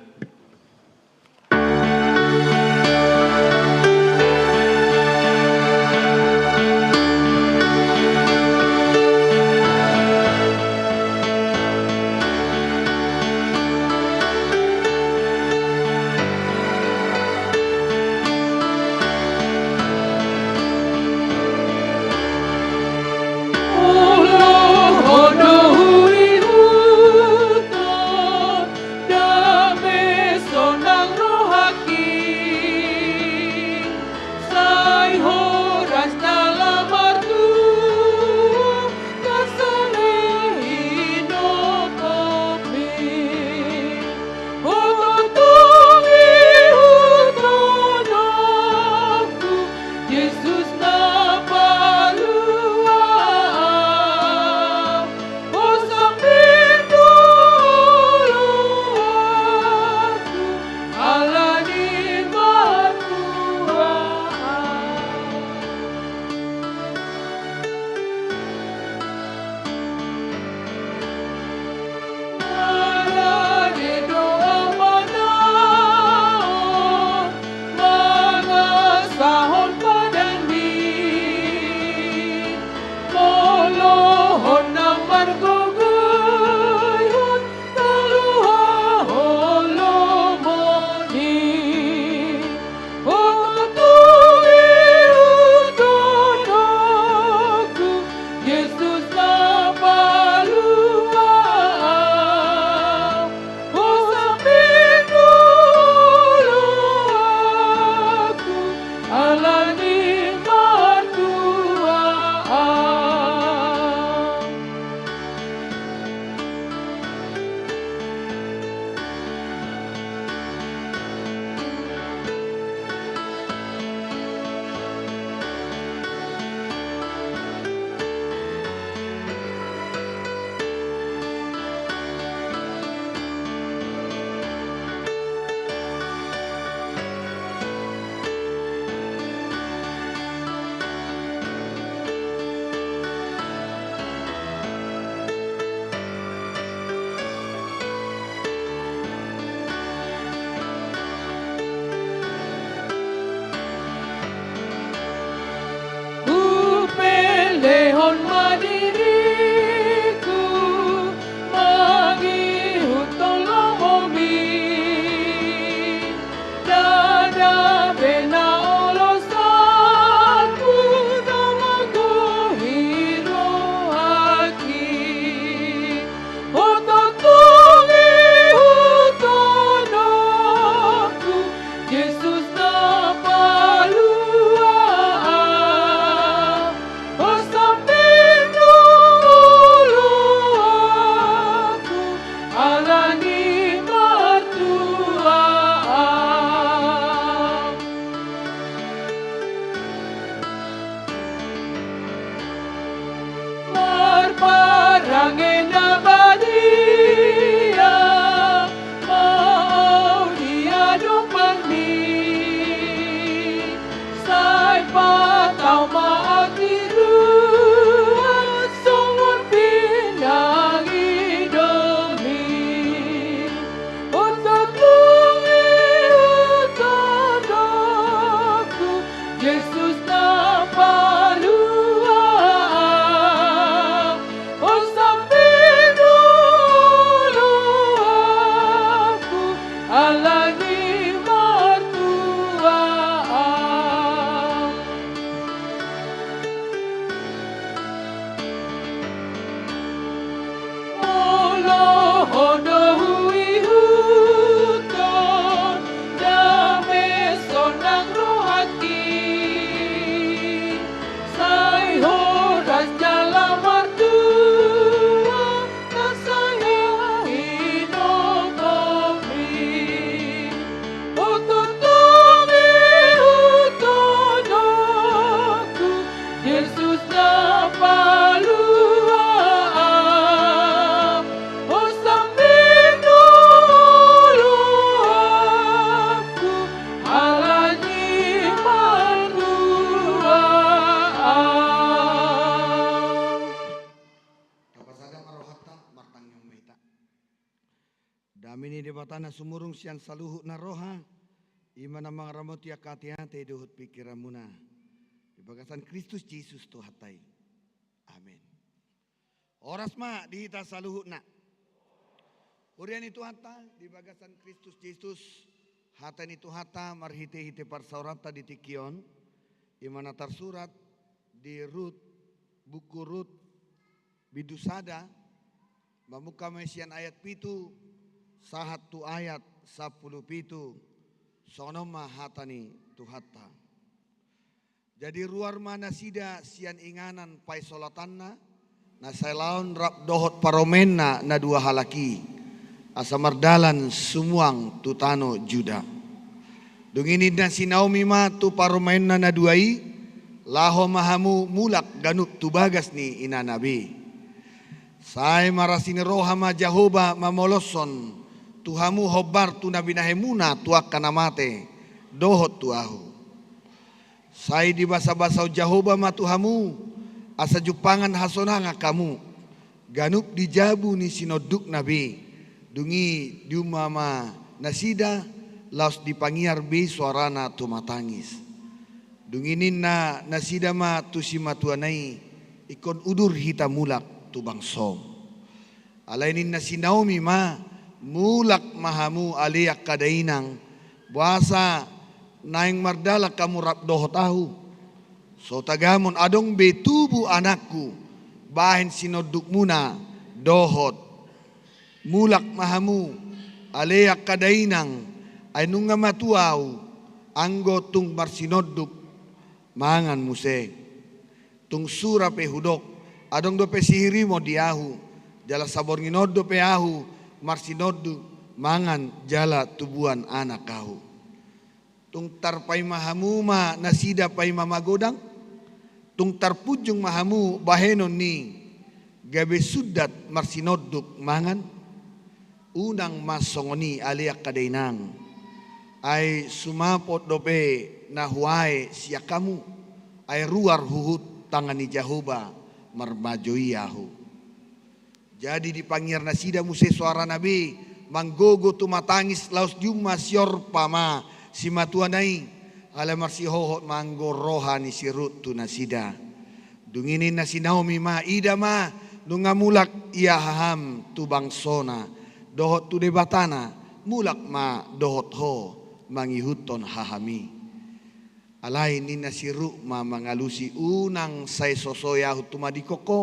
Debata na sumurung sian saluhut na roha, i ma na mangaramoti angka ateate dohot pingkiranmuna di bagasan Kristus Jesus Tuhanta i. Amen. Horas ma di hita saluhutna. Huria ni Tuhanta di bagasan Kristus Jesus, hata ni Tuhanta marhitehite parsaoranta di tingki on, i ma na tarsurat di Rut, buku Rut, bindu sada, mamungka ma i sian ayat pitu sahat tu ayat sampulu pitu. Songon on ma hata ni Tuhanta. Jadi ruar ma nasida sian inganan paisolatanna, na sai laon rap dohot parumaenna na dua halak i, asa mardalan sumuang tu tano Juda. Dung i ninna si Naomi ma tu parumaenna na dua i: Laho ma hamu mulak ganup tu bagas ni inana be. Sai marasi ni roha ma Jahowa mamoloshon tu hamu hombar tu na binahenmuna tu angka na mate dohot tu ahu. Sai dibasabasahon Jahowa ma tu hamu, asa jumpangan hasonangan hamu, ganup di jabu ni sinondukna be. Dung i diumma ma nasida, laos dipangiar be soarana tumatangis. Dung i ninna nasida ma tu simatuana i: Ingkon udur hita mulak tu bangsom. Alai ninna si Naomi ma: Mulak ma hamu ale angka dainang, boasa naeng mardalan hamu rap dohot ahu? So tagamon adong be tubu anakku bahen sinondukmuna dohot. Mulak ma hamu ale angka dainang, ai nunga matua ahu, anggo tung marsinonduk mangan muse. Tung sura pe hudok, adong dope sihirimon di ahu, jala saborngin on dope ahu marsinonduk mangan jala tubuan anak ahu. Tung tarpaima hamu ma nasida paima magodang, tung tarpunjung ma hamu bahenon ni gabe sundat marsinonduk mangan? Unang ma songon i ale angka dainang, ai sumapot dope na huae sian hamu, ai ruar huhut tangan ni Jahowa marmajoi ahu. Jadi dipangiar nasida muse soarana be, manggogo tumatangis, laos diumma si Orpa ma simatuana i, ala marsihohot ma anggo roha ni si Rut tu nasida. Dung i ninna si Naomi ma: Ida ma, nunga mulak ia haham tu bangsona dohot tu Debatana, mulak ma dohot ho mangihuthon haham i. Alai ninna si Rut ma mangalusi: Unang sai so soe ahu tumadingkon ho,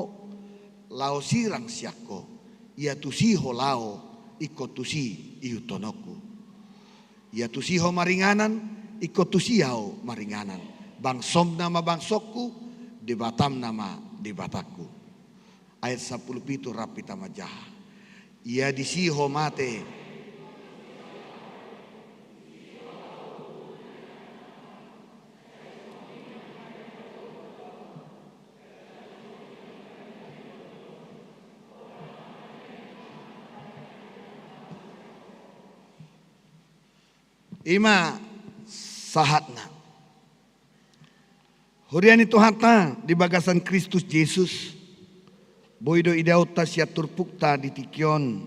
laho sirang sian ho. Ia tusi ho laho, ingkon tusi ihuthononku. Ia tusi ho maringanan, ingkon tusi ahu maringanan. Bangsomna ma bangsongku, Debatamna ma Debatangku. Ayat sampulu pitu, rap hita manjaha. Ia disi ho mate. I ma sahatna. Huria ni Tuhanta di bagasan Kristus Jesus, boi do idaonta sian turpukta di tingki on,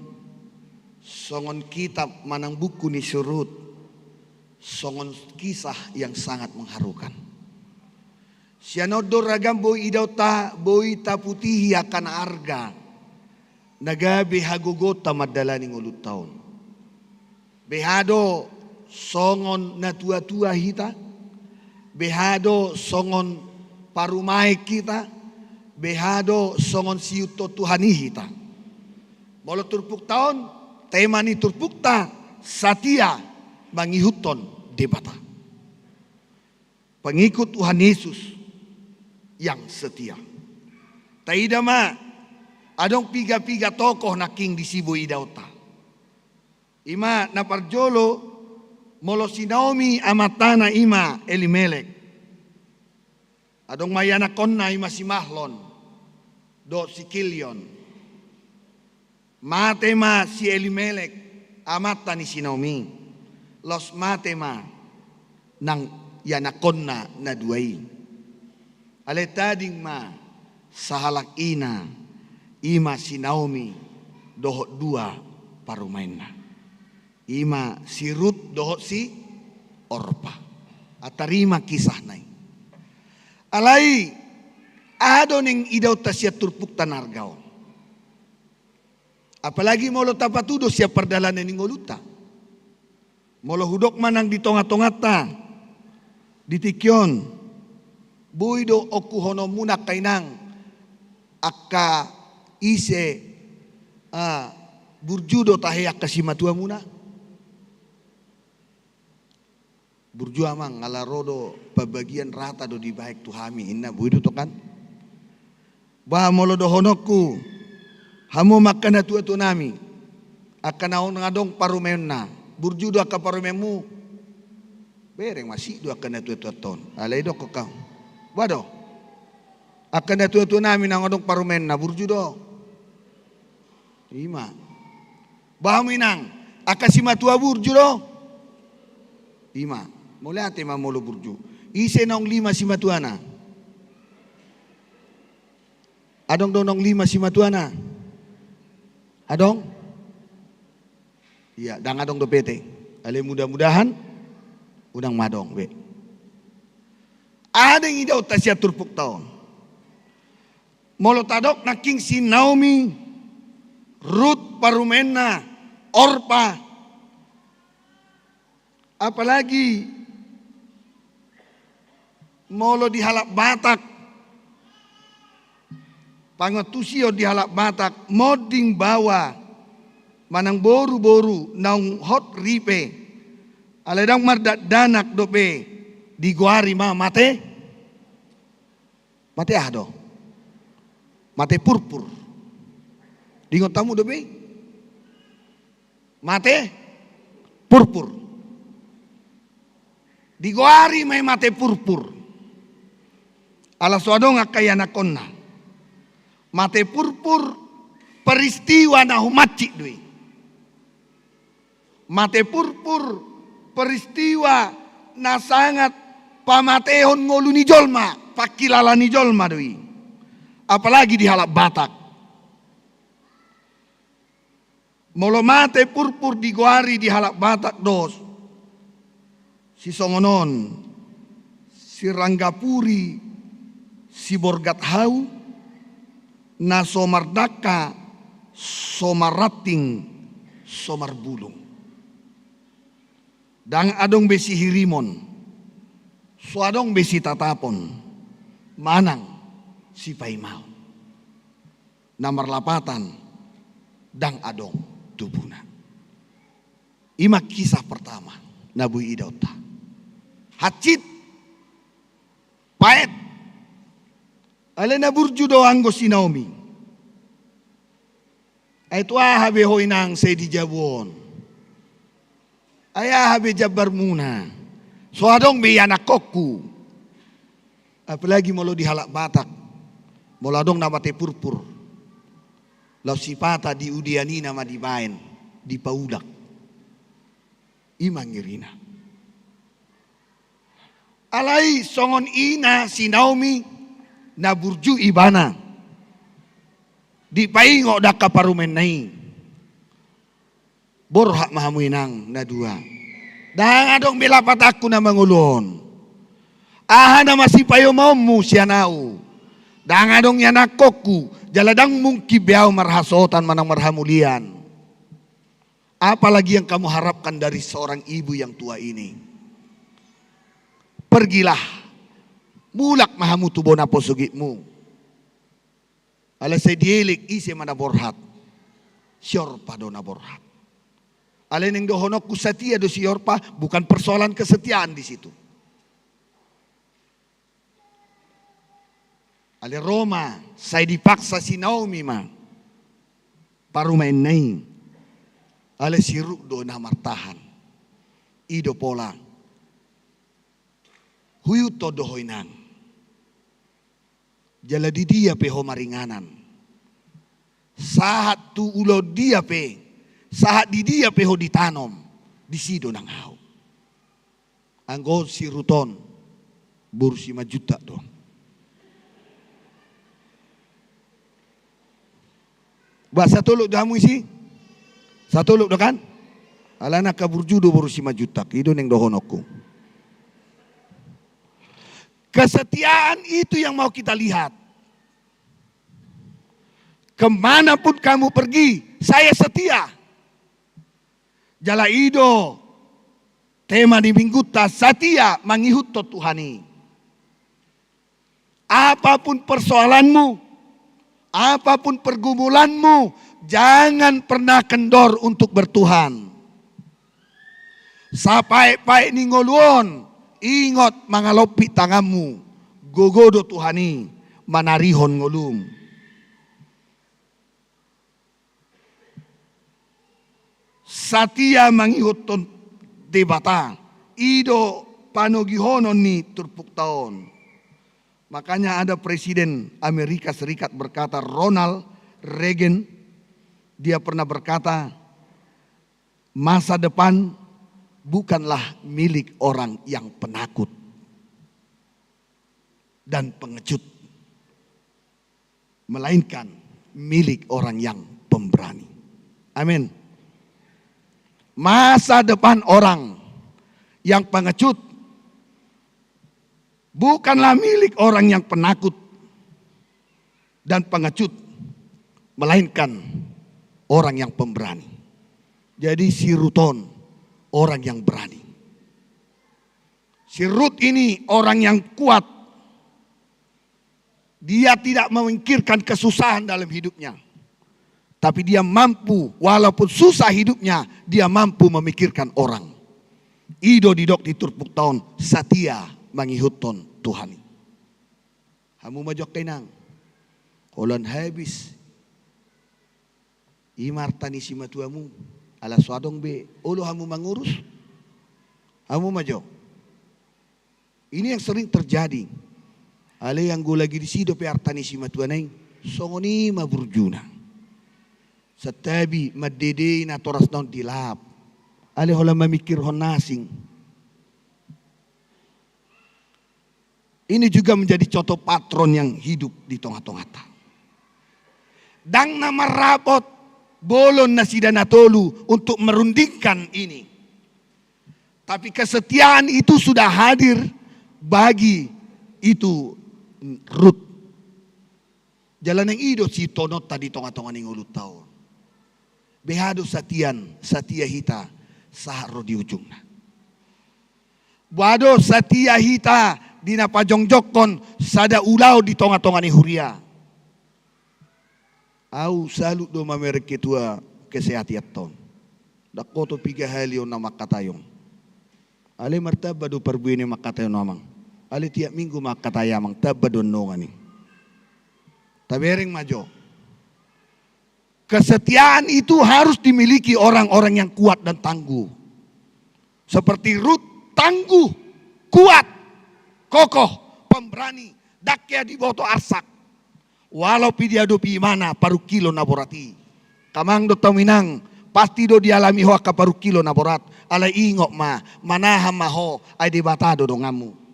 songon kitab manang buku ni si Rut, songon kisah yang sangat mengharukan. Sian on do ragam boi idaonta, boi taputihi angka na arga na gabe hagogoonta mandalani ngolunta on. Beha do songon natuatua hita, beha do songon parumaen hita, beha do songon siihuthon Tuhan i hita. Molo turpukta on, tema ni turpukta: Satia mangihuthon Debata. Pengikut Tuhan Yesus yang setia. Taida ma, adong piga-piga tokoh nangkin disi boi idaonta. I ma na parjolo, molo si Naomi amantana i ma Elimelek. Adong ma ianakhonna i ma si Mahlon dohot si Kilion. Mate ma si Elimelek, amanta ni si Naomi. Laos mate ma nang ianakhonna na dua i. Alai tading ma sahalak ina, i ma si Naomi dohot dua parumaenna. Ima si Rut dohot si Orpa. Atarima kisahna i. Alai, aha do naeng idaonta sian turpukta na arga on? Apalagi molo tapatudos sian pardalanan ni ngolunta. Molo hudok ma nang di tonga-tonganta di tingki on, boi do okuhononmuna angka inang, angka ise, ah, burju do tahe angka simatuamuna? Burju amang, ala ro do pambagian rata do dibahen tu hami, inna, boi do tong kan? Bah, molo dohononku, hamu ma angka natuatuanami, angka naung adong parumaenna, burju do angka parumaenmu? Bereng ma, sip do angka natuatuanta on. Alai dohonon hau, bah do, angka natuatuanami naung adong parumaenna burju do. Ima. Bah hamu inang, angka simatua burju do? Ima. Mauliate ma molo burju. Ise naung lima simatuana? Adong do naung lima simatuana? Adong? Ia, ndang adong dope ate. Alai mudah-mudahan unang ma adong be. Aha naeng idaonta sian turpukta on? Molo tadok nangkin si Naomi, Rut parumaenna, Orpa, apalagi molo di halak Batak, pangantusion di halak Batak, monding baoa manang boru-boru naung hot ripe, alai ndang mardakdanak dope, digoari ma mate. Mate aha do? Mate purpur. Diingot hamu dope i? Mate purpur. Digoari ma i mate purpur. Ala so adong angka ianakhonna. Mate purpur peristiwa na humansik do i. Mate purpur peristiwa na sangat pamatehon ngolu ni jolma, pangkilala ni jolma do i. Apalagi di halak Batak. Molo mate purpur digoari di halak Batak dos, sisongon on, siranggapuri siborgat hau, na so mardangka, so marranting, so marbulung. Ndang adong be sihirimon, so adong be sitatapon, manang sipaimaon. Na marlapatan ndang adong tubuna. Ima kisah pertama na boi idaonta. Hansit, paet. Alai na burju do anggo si Naomi. Ai tu aha be ho inang sai di jabu on? Ai aha be jambarmuna? So adong be ianakhonku. Apalagi molo di halak Batak, molo adong na mate purpur, laos sipata di udean i nama dibaen, dipaulak. Ima ngirina. Alai songon ina si Naomi na burju ibana, dipaingot do angka parumaenna i. Borhat ma hamu inang na dua. Ndang adong be lapatanku na mangolu on. Aha nama sipayomaonmu sian ahu? Ndang adong ianakhonku, jala ndang mungkin be ahu marhasohotan manang marhamulian. Apalagi yang kamu harapkan dari seorang ibu yang tua ini? Pergilah, mulak ma hamu tu bona posogitmu. Alai sai dielek, ise ma na borhat? Si Orpa do na borhat. Alai naeng dohononku, satia do si Orpa, bukan persoalan kesetiaan di situ. Alai ro ma, sai dipaksa si Naomi ma parumaenna i. Alai si Rut do na martahan. I do pola. Huihuthon do ho inang. Jala di dia pe ho maringanan, sahat tu ulaon dia pe, sahat di dia pe ho ditanom, disi do nang ahu. Anggo on si Rut on, boru Simanjuntak do. Bah, satolop do hamu isi? Satolop do kan? Alana angka burju do boru Simanjuntak, i do naeng dohononku. Kesetiaan itu yang mau kita lihat. Kemanapun kamu pergi, saya setia. Jala i do tema ni minggunta, setia mangihuthon Tuhan i. Apapun persoalanmu, apapun pergumulanmu, jangan pernah kendor untuk bertuhan. Sapaek-paek ni ngolu on, ingot mangalompit tanganmu, gogo do Tuhan i manarihon ngolum. Setia mangihuthon Debata, i do panogihonon ni turpukta on. Makanya ada Presiden Amerika Serikat berkata, Ronald Reagan, dia pernah berkata, masa depan bukanlah milik orang yang penakut dan pengecut, melainkan milik orang yang pemberani. Amin. Masa depan orang yang pengecut bukanlah milik orang yang penakut dan pengecut, melainkan orang yang pemberani. Jadi si Rut on orang yang berani. Si Rut ini orang yang kuat. Dia tidak memikirkan kesusahan dalam hidupnya. Tapi dia mampu, walaupun susah hidupnya, dia mampu memikirkan orang. I do didok di turpukta on, setia mangihuthon Tuhan i. Hamu ma jo angka inang, holan habis i ma arta ni simatuamu, ala so adong be olo hamu mangurus. Hamu ma jo. Ini yang sering terjadi. Alai anggo lagi disi dope arta ni simatuana i, songon i ma burjuna. Santabi mandedei natorasna on di lap. Alai holan mamikirhon na asing. Ini juga menjadi contoh patron yang hidup di tengah-tengahta. Ndang na marrapot bolon nasida na tolu untuk merundingkan ini. Tapi kesetiaan itu sudah hadir bagi itu Rut. Jala naeng i do sitononta di tonga-tonga ni ngolunta on. Beha do setia, setia hita sahat ro di ujungna. Boha do setia hita di na pajongjongkon sada ulaon di tonga-tonga ni huria. Au salut do mamereng ketua kesehatan on. Ndang hoto piga hali on na mangkatai on. Alai martamba do parbue ni mangkatai on amang. Alai tiap minggu mangkatai amang, tamba do annon i. Tabereng ma jo. Kesetiaan itu harus dimiliki orang-orang yang kuat dan tangguh. Seperti Rut, tangguh, kuat, kokoh, pemberani, ndang hea diboto arsak. Walau pe diadopi ibana parungkilon na borat i. Angka amang dohot hamu inang, pasti do dialami ho angka parungkilon na borat. Alai ingot ma, manahan ma ho, ai Debata do donganmu.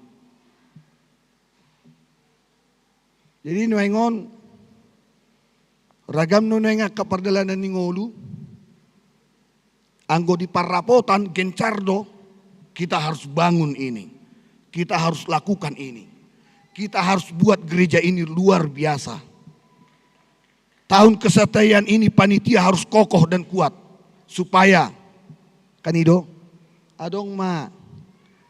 Jadi nuaeng on, ragam do nuaeng angka pardalanan ni ngolu, anggo di parrapotan gencar do, kita harus bangun ini, kita harus lakukan ini, kita harus buat gereja ini luar biasa. Tahun kesetiaan ini panitia harus kokoh dan kuat, supaya, kan i do, adong ma,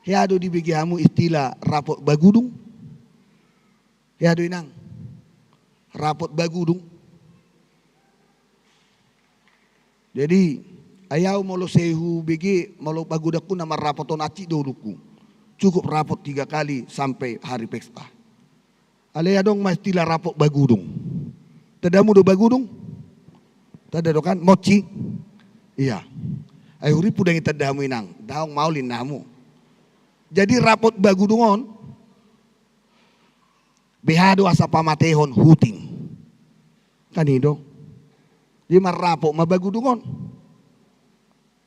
hea do dibege hamu istilah rapot bagudung? Hea do inang, rapot bagudung? Jadi, ai au molo sai hubege, molo bagudungku na marrapot on hansit do ulungku. Cukup rapot tiga kali sampai hari pesta. Alai adong ma istilah rapot bagudung. Tanda hamu do bagudung? Tanda do kan? Monci? Iya. Ai huripu dang i tanda hamu inang. Daong maol ninna hamu. Jadi rapot bagudung on, beha do asa pamatehon huting. Kan i do. Jadi marrapot ma bagudung on.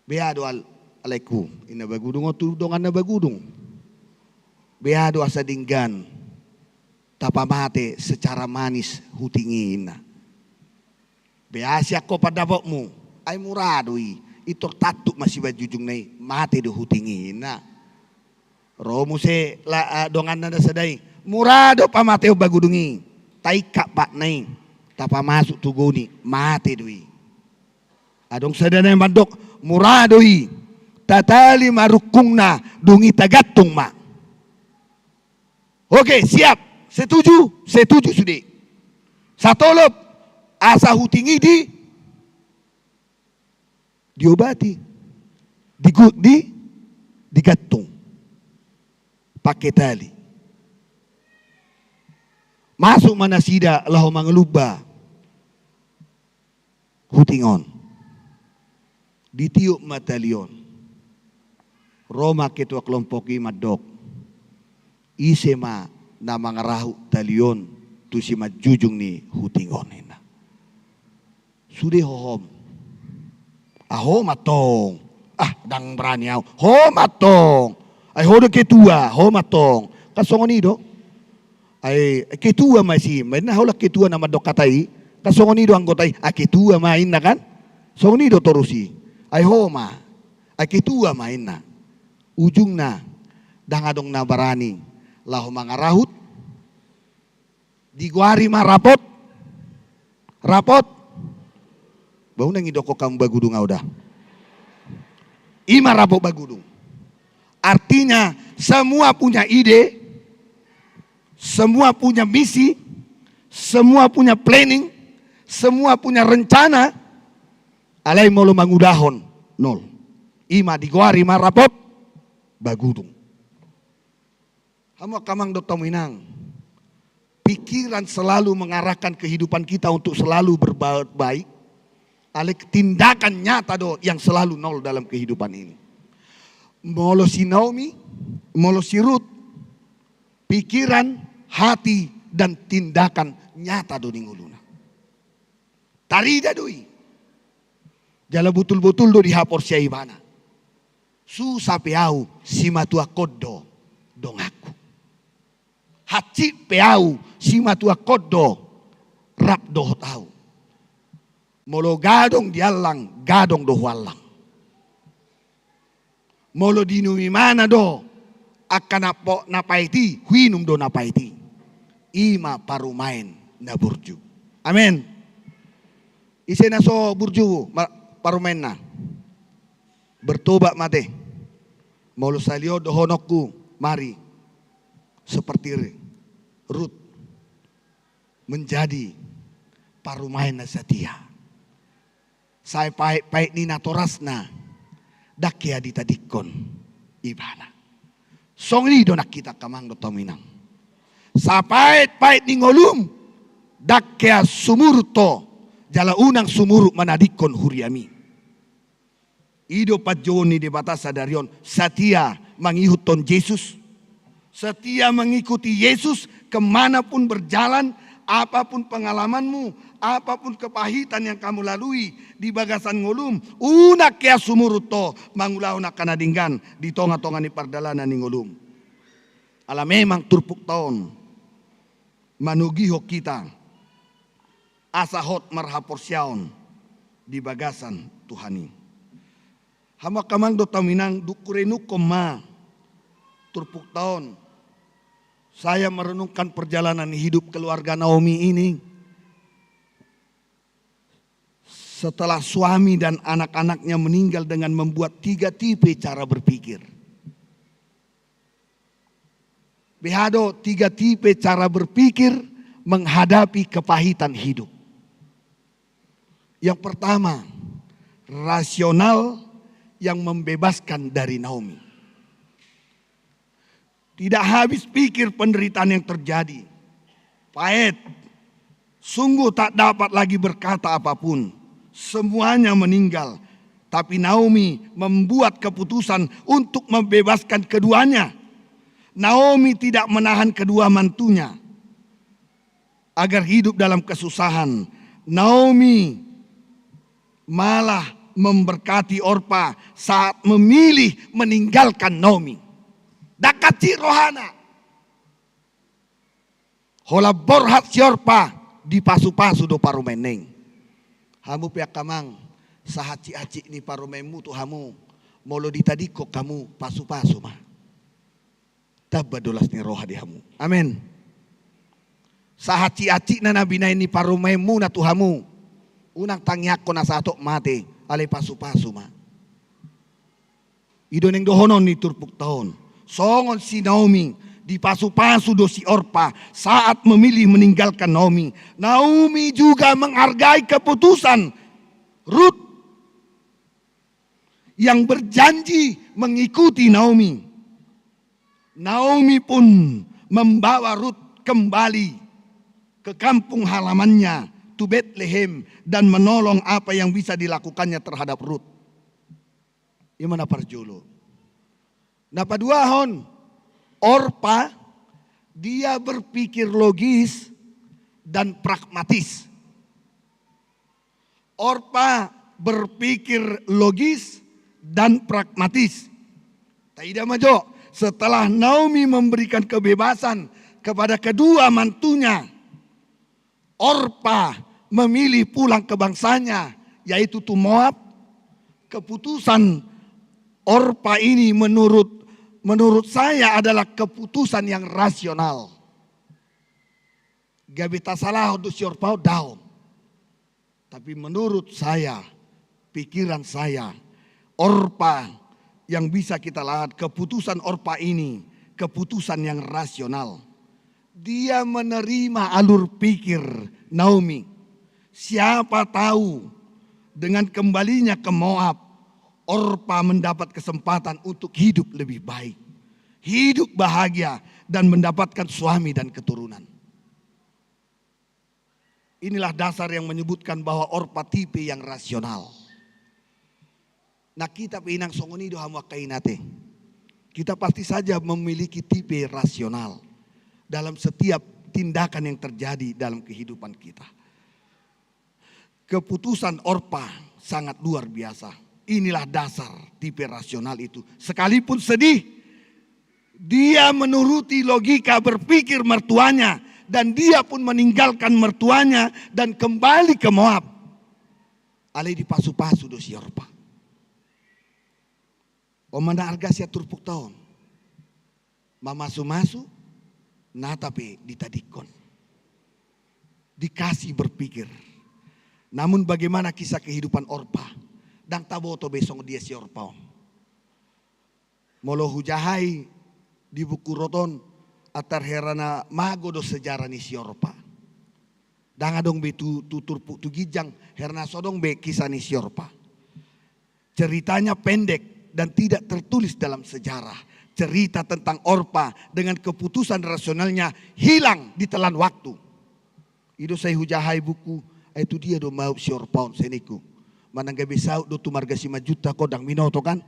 Beha do al-, alaiku, inna bagudung on tu donganna bagudung. Beha do asa denggan tapamate secara manis huting i inna. Beha sian ho pandapotmu, ai mura do i. Intor tantu ma simanjujungna i, mate do huting i, ninna. Ro muse la, ah, donganna na sada i, mura do pamateon bagudung i, taingkap patna i, tapamasuk tu goni, mate do i. Adong sada na mandok, mura do i, tatali ma rungkungna, dung i tagantung ma. Oke, siap. Setuju? Setuju sude. Satolop, asa huting i di, diobati. Digu-, di, digantung. Pake tali. Masuk ma nasida laho mangalumba huting on. Ditiup ma tali on. Ro ma ketua kelompok i mandok, ise ma na mangarahut tali on tu simanjujung ni huting on, ninna. Sude hohom. Ah, ho ma tong. Ah, ndang barani au. Ho ma tong. Ai ho do ketua, ho ma tong. Kan songon i do. Ai ketua ma isi, ma ninna, holan ketua na mandok hata i. Kan songon i do anggota i, ah, ketua ma ninna kan. Songon i do torus i. Ai ho ma. Ai ketua ma ninna. Ujungna, ndang adong na barani laho mangarahut. Digoari ma rapot. Rapot. Bau nang idokkon hamu bagudung au da. I ma rapot bagudung. Artinya, semua punya ide, semua punya misi, semua punya planning, semua punya rencana, alai molo mangulahon, nol. I ma digoari ma rapot bagudung. Hamu angka amang dohot hamu inang, pikiran selalu mengarahkan kehidupan kita untuk selalu berbuat baik, alai tindakan nyata do yang selalu nol dalam kehidupan ini. Molo si Naomi, molo si Rut, pikiran, hati, dan tindakan nyata do di ngoluna. Tarida do i. Jala botul-botul do dihaporseai ibana. Susa pe au simatuangkon do donganku. Hansit pe au simatuangkon do rap dohot au. Molo gadong diallang, gadong do huallang. Molo diinum ibana do angka na po-, na paet i, huinum do na paet i. I ma parumaen na burju. Amen. Ise na so burju ma-, parumaenna? Bertobat ma ate. Molo salihon dohononku, mari seperti Rut menjadi parumaen na satia. Sai paet-paet ni natorasna, ndang hea ditadingkon ibana. Songon i do nang hita angka amang dohot hamu inang. Sai paet-paet ni ngolum, ndang hea sumurut ho, jala unang sumurut manadingkon huriami. I do panjouon ni Debata sadari on, satia mangihuthon Jesus. Setia mengikuti Yesus kemanapun berjalan, apapun pengalamanmu, apapun kepahitan yang kamu lalui di bagasan ngolum, unang hea sumurut ho mangulahon angka na denggan di tonga-tonga ni pardalanan ni ngolum. Ala memang turpukta on manogihon hita asa hot marhaporseaon di bagasan Tuhan i. Hamu angka amang dohot hamu inang, dung hurenungkon ma turpukta on, saya merenungkan perjalanan hidup keluarga Naomi ini. Setelah suami dan anak-anaknya meninggal dengan membuat tiga tipe cara berpikir. Beha do tiga tipe cara berpikir menghadapi kepahitan hidup. Yang pertama, rasional yang membebaskan dari Naomi. Tidak habis pikir penderitaan yang terjadi. Paet. Sungguh tak dapat lagi berkata apapun. Semuanya meninggal. Tapi Naomi membuat keputusan untuk membebaskan keduanya. Naomi tidak menahan kedua mantunya agar hidup dalam kesusahan. Naomi malah memberkati Orpa saat memilih meninggalkan Naomi. Ndang hansit rohana. Holan borhat si Orpa, dipasu-pasu do parumaenna i. Hamu pe angka amang, Sahansit-hansit ni parumaenmu tu hamu, molo ditadingkon hamu, pasu-pasu ma. Tamba do las ni roha di hamu. Amen. Sahansit-hansitna na binahen ni parumaenmuna tu hamu, unang tangiangkon asa hatop mate, alai pasu-pasu ma. I do naeng dohonon ni turpukta on. Songon si Naomi, dipasu-pasu do si Orpa saat memilih meninggalkan Naomi. Naomi juga menghargai keputusan Rut yang berjanji mengikuti Naomi. Naomi pun membawa Rut kembali ke kampung halamannya, tu Betlehem, dan menolong apa yang bisa dilakukannya terhadap Rut. Ima na parjolo. Na paduahon, Orpa, dia berpikir logis dan pragmatis. Orpa berpikir logis dan pragmatis. Taida ma jo, setelah Naomi memberikan kebebasan kepada kedua mantunya, Orpa memilih pulang ke bangsanya, yaitu tu Moab. Keputusan Orpa ini menurut, menurut saya adalah keputusan yang rasional. Gabe tasalahon do si Orpa on, daong. Tapi menurut saya, pikiran saya, Orpa yang bisa kita lahat, keputusan Orpa ini keputusan yang rasional. Dia menerima alur pikir Naomi. Siapa tahu dengan kembalinya ke Moab, Orpa mendapat kesempatan untuk hidup lebih baik, hidup bahagia, dan mendapatkan suami dan keturunan. Inilah dasar yang menyebutkan bahwa Orpa tipe yang rasional. Nah, kita pe inang songon i do hamu angka ina te. Kita pasti saja memiliki tipe rasional dalam setiap tindakan yang terjadi dalam kehidupan kita. Keputusan Orpa sangat luar biasa. Inilah dasar tipe rasional itu. Sekalipun sedih, dia menuruti logika berpikir mertuanya, dan dia pun meninggalkan mertuanya dan kembali ke Moab. Alai dipasu-pasu do si Orpa. On ma na arga sian turpukta on. Mamasu-masu, nata pe ditadingkon. Dikasih berpikir. Namun bagaimana kisah kehidupan Orpa? Ndang taboto be songon dia si Orpa on. Molo hujahai di buku rot on, antar hera na mago do sejarah ni si Orpa. Ndang adong be tu, tu turpuk tu ginjang, hera na so adong be kisah ni si Orpa. Ceritanya pendek dan tidak tertulis dalam sejarah. Cerita tentang Orpa dengan keputusan rasionalnya hilang ditelan waktu. I do sai hujahai buku, ai tu dia do maup si Orpa on, sai ningku. Manang gabe saut do tu marga Simanjuntak on, ndang binoto kan?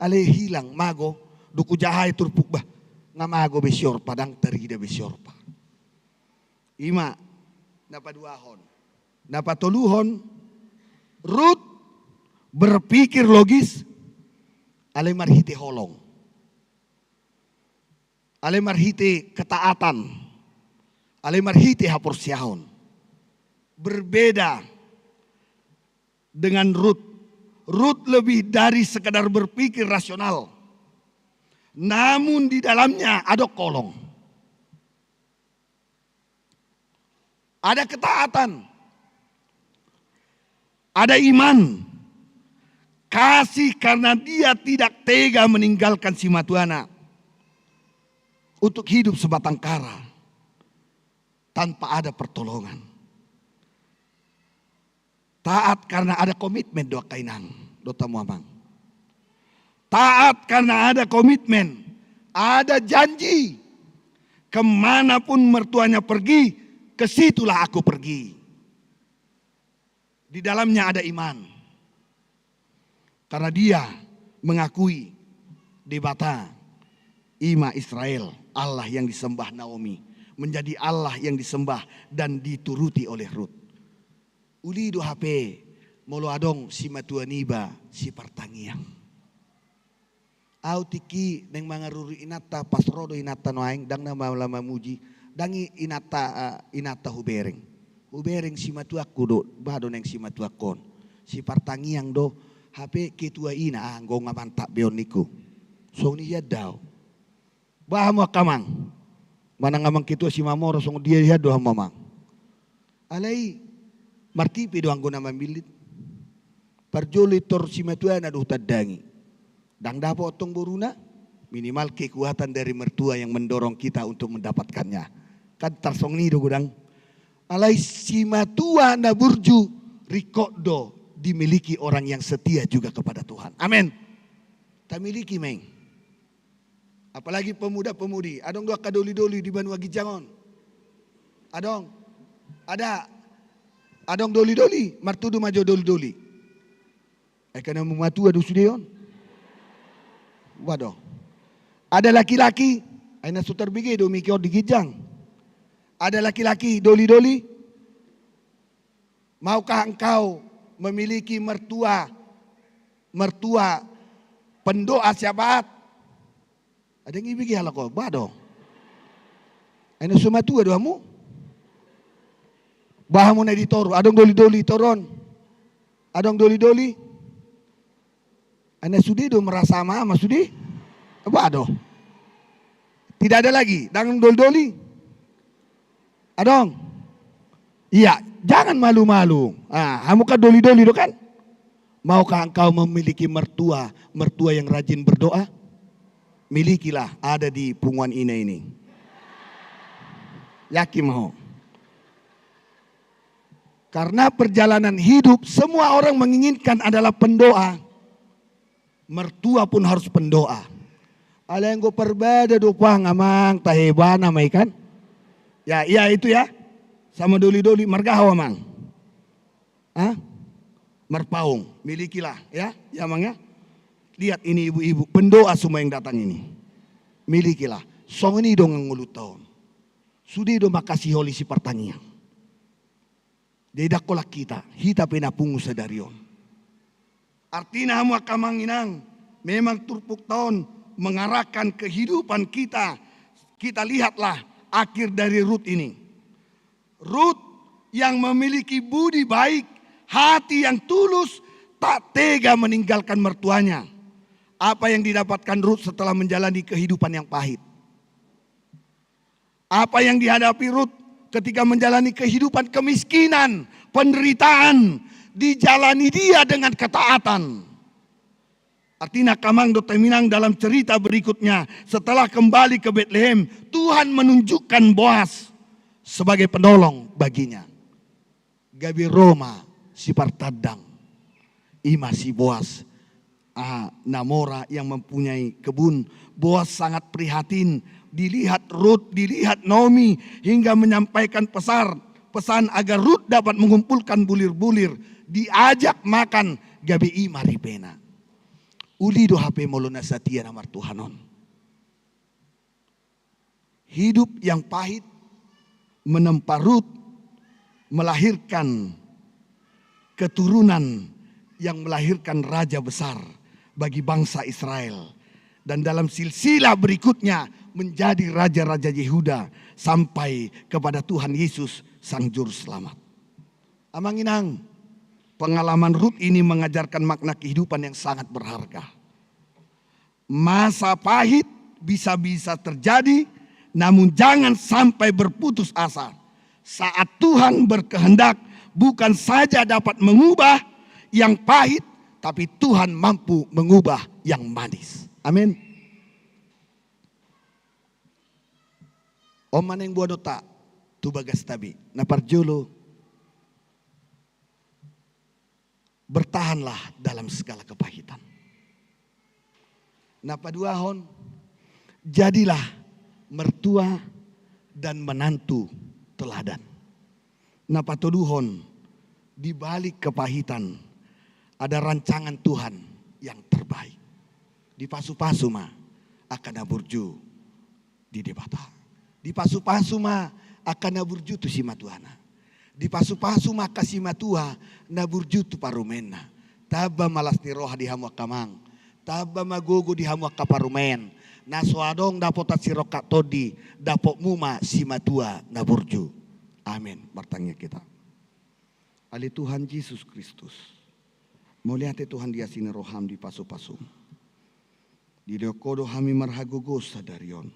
Alai hilang, mago, dung hujahai turpuk, bah, nga mago be si Orpa, ndang tarida be si Orpa. Ima na paduahon. Na patoluhon, Rut berpikir logis, alai marhite holong. Alai marhite ketaatan. Alai marhite haporseaon. Berbeda dengan Rut. Rut lebih dari sekadar berpikir rasional. Namun di dalamnya ada holong. Ada ketaatan. Ada iman. Kasih karena dia tidak tega meninggalkan simatuana untuk hidup sebatang kara tanpa ada pertolongan. Taat karena ada komitmen do angka inang dohot hamu amang. Taat karena ada komitmen, ada janji. Kemanapun mertuanya pergi, ke situlah aku pergi. Di dalamnya ada iman. Karena dia mengakui Debata, ima Israel, Allah yang disembah Naomi, menjadi Allah yang disembah dan dituruti oleh Rut. Uli do hape molo adong simatua niba sipartangiang. Au tingki naeng mangaruri inanta, pas ro do inanta nuaeng, ndang na mala mamuji, ndang i inanta, eh, inanta hubereng. Hubereng simatuangku do, bah do naeng simatuangkon. Sipartangiang do, hape ketua i na, ah, anggo nga mantap be on ningku. Songon i hian do au. Bah hamu angka amang. Manang amang ketua Simamora songon dia hian do hamu amang. Alai martipe do anggo na mamillit. Parjolo i tor simatuana do hutandangi. Ndang dapot tong boruna, minimal kekuatan dari mertua yang mendorong kita untuk mendapatkannya. Kan tarsongon i do godang. Alai simatua na burju ringkot do dimiliki orang yang setia juga kepada Tuhan. Amin. Tamiliki ma i. Apalagi pemuda-pemudi, adong do angka doli-doli di banua ginjang on? Adong? Ada? Adong doli-doli? Martudu ma jo doli-doli. Ai kan na matua do sude on. Bah do. Ada laki-laki? Ai na so tarbege do mike on di ginjang. Ada laki-laki doli-doli? Maukah engkau memiliki mertua, mertua pendoa syafaat? Adong i bege halak on, bah do. Ai na so matua do hamu? Bah hamu na di toru, adong doli-doli toru on? Adong doli-doli? Ai na sude do merasa ama-ama sude. Bah do. Tidak ada lagi, ndang doli-doli. Adong? Iya, jangan malu-malu. Ah, hamu kan doli-doli do kan? Maukah engkau memiliki mertua, mertua yang rajin berdoa? Milikilah, ada di punguan Ina ini. Yakin ma ho. Karena perjalanan hidup, semua orang menginginkan adalah pendoa. Mertua pun harus pendoa. Alai anggo parbada do pang amang, tahe ibana ma i kan. Ya, iya itu ya. Sama doli-doli, marga aha ho amang? Ah? Marpaung. Milikilah ya, ya amang ya. Lihat ini ibu-ibu, pendoa semua yang datang ini. Milikilah. Songon i do ngolunta on. Sude do mangkasiholi sipartangiang. Jadi ndang holan hita, hita pe na pungu sadari on. Artina hamu angka amang inang, memang turpukta on mengarahkan kehidupan kita. Kita lihatlah akhir dari Rut ini. Rut yang memiliki budi baik, hati yang tulus, tak tega meninggalkan mertuanya. Apa yang didapatkan Rut setelah menjalani kehidupan yang pahit? Apa yang dihadapi Rut ketika menjalani kehidupan kemiskinan, penderitaan, dijalani dia dengan ketaatan. Artina angka amang dohot inang, dalam cerita berikutnya, setelah kembali ke Betlehem, Tuhan menunjukkan Boas sebagai penolong baginya. Gabe ro ma sipartandang, i ma si Boas, ah, na mora yang mempunyai kebun. Boas sangat prihatin dilihat Rut, dilihat Naomi, hingga menyampaikan pesan, pesan agar Rut dapat mengumpulkan bulir-bulir, diajak makan, gabe i ma ripena. Uli do hape molo na satia na martuhan on. Hidup yang pahit menempa Rut melahirkan keturunan yang melahirkan raja besar bagi bangsa Israel. Dan dalam silsilah berikutnya menjadi raja-raja Yehuda sampai kepada Tuhan Yesus Sang Juru Selamat. Amang inang, pengalaman Rut ini mengajarkan makna kehidupan yang sangat berharga. Masa pahit bisa-bisa terjadi, namun jangan sampai berputus asa. Saat Tuhan berkehendak, bukan saja dapat mengubah yang pahit, tapi Tuhan mampu mengubah yang manis. Amin. On ma naeng boanonta tu bagasta be. Na parjolo, bertahanlah dalam segala kepahitan. Na paduahon, jadilah mertua dan menantu teladan. Na patoluhon, di balik kepahitan ada rancangan Tuhan yang terbaik. Dipasu-pasu ma angka na burju di Debata. Dipasu-pasu ma angka na burju tu simatuana. Dipasu-pasu ma angka simatua na burju tu parumaenna. Tamba ma las ni roha di hamu angka amang. Tamba ma gogo di hamu angka parumaen. Na so adong dapotan sirongkap tondi, dapotmu ma simatua na burju. Amin. Martangiang hita. Ale Tuhan Jesus Kristus, Mauliate Tuhan di asi ni roham, di pasu-pasum. Dilehon Ho do hami marhagogoon sadari on.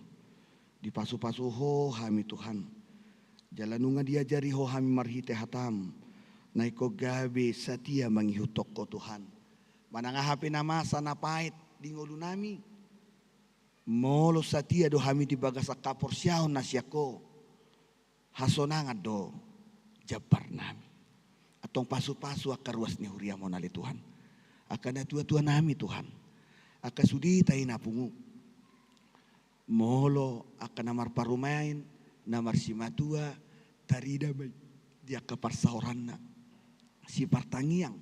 Dipasu-pasu Ho hami Tuhan. Jala nunga diajari Ho hami marhite hatam, na ingkon gabe satia mangihuthon Ho Tuhan. Manang aha pe na masa na pait di ngolunami, molo satia do hami di bagasan haporseaon na sian Ho, hasonangan do jambarnami. Antong pasu-pasu angka ruas ni huriam on ale Tuhan. Angka natua-tuanami Tuhan. Angka sude hita i na pungu. Molo angka na marparumaen, na marsimatua, tarida ma i di angka parsaoranna. Sipartangiang,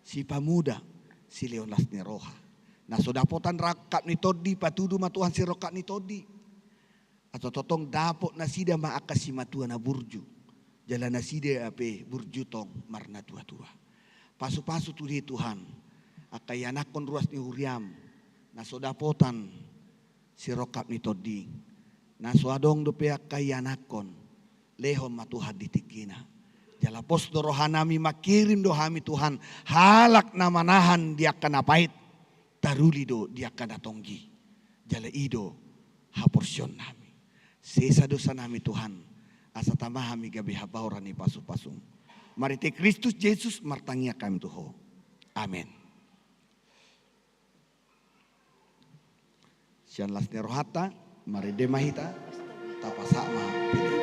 sipamuda, silehon las ni roha. Na so dapotan rangkap ni tondi, patudu ma Tuhan sirongkap ni tondi. Asa tongtong dapot nasida ma angka simatua na burju. Jala nasida pe burju tong marnatua-tua. Pasu-pasu tu Ho Tuhan. Angka ianakhon ruas ni huriam. Na so dapotan sirongkap ni tondi. Na so adong dope angka ianakhon. Lehon ma Tuhan di tinggina. Jala pos do rohanami, mangkirim do hami Tuhan. Halak na manahan di angka na pait. Taruli do di angka na tonggi. Jala i do haporseaonnami. Sesa dosanami Tuhan, asa tama hami gabe habaoran ni pasu-pasum. Marhite Kristus Jesus martangiang hami tu Ho. Amen. Sian las ni rohanta, marende ma hita, tapasahat ma pelean.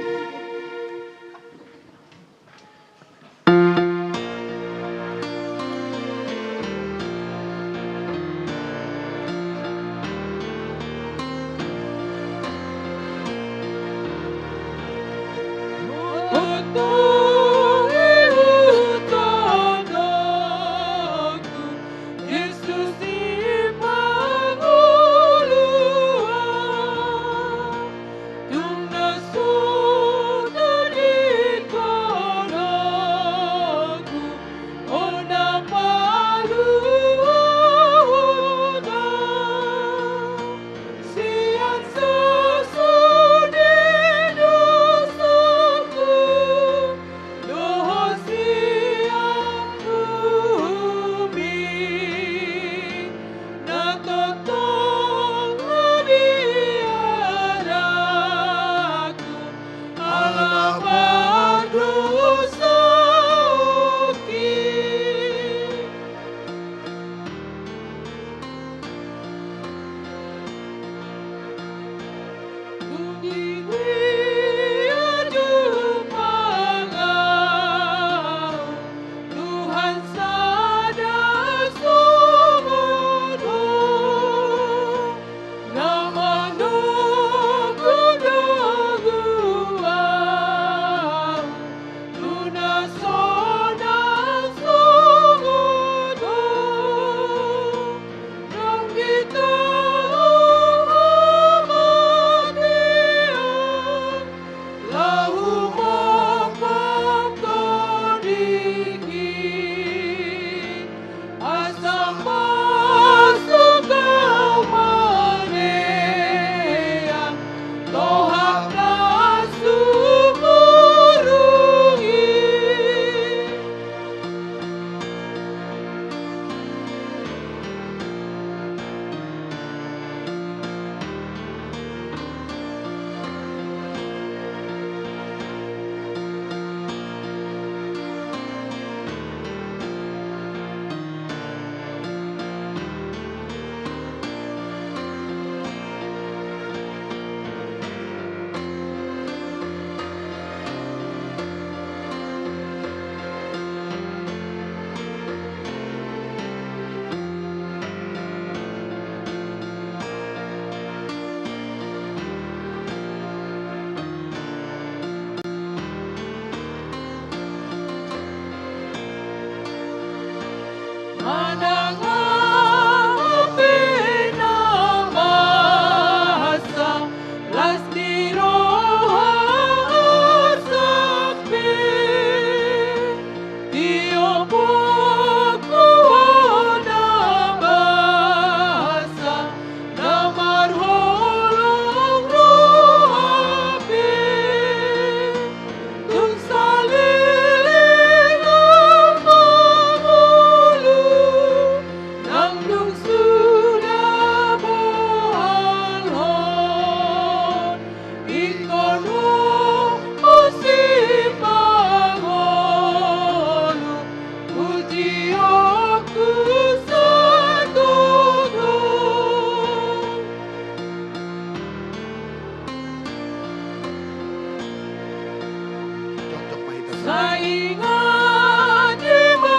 Ingot ma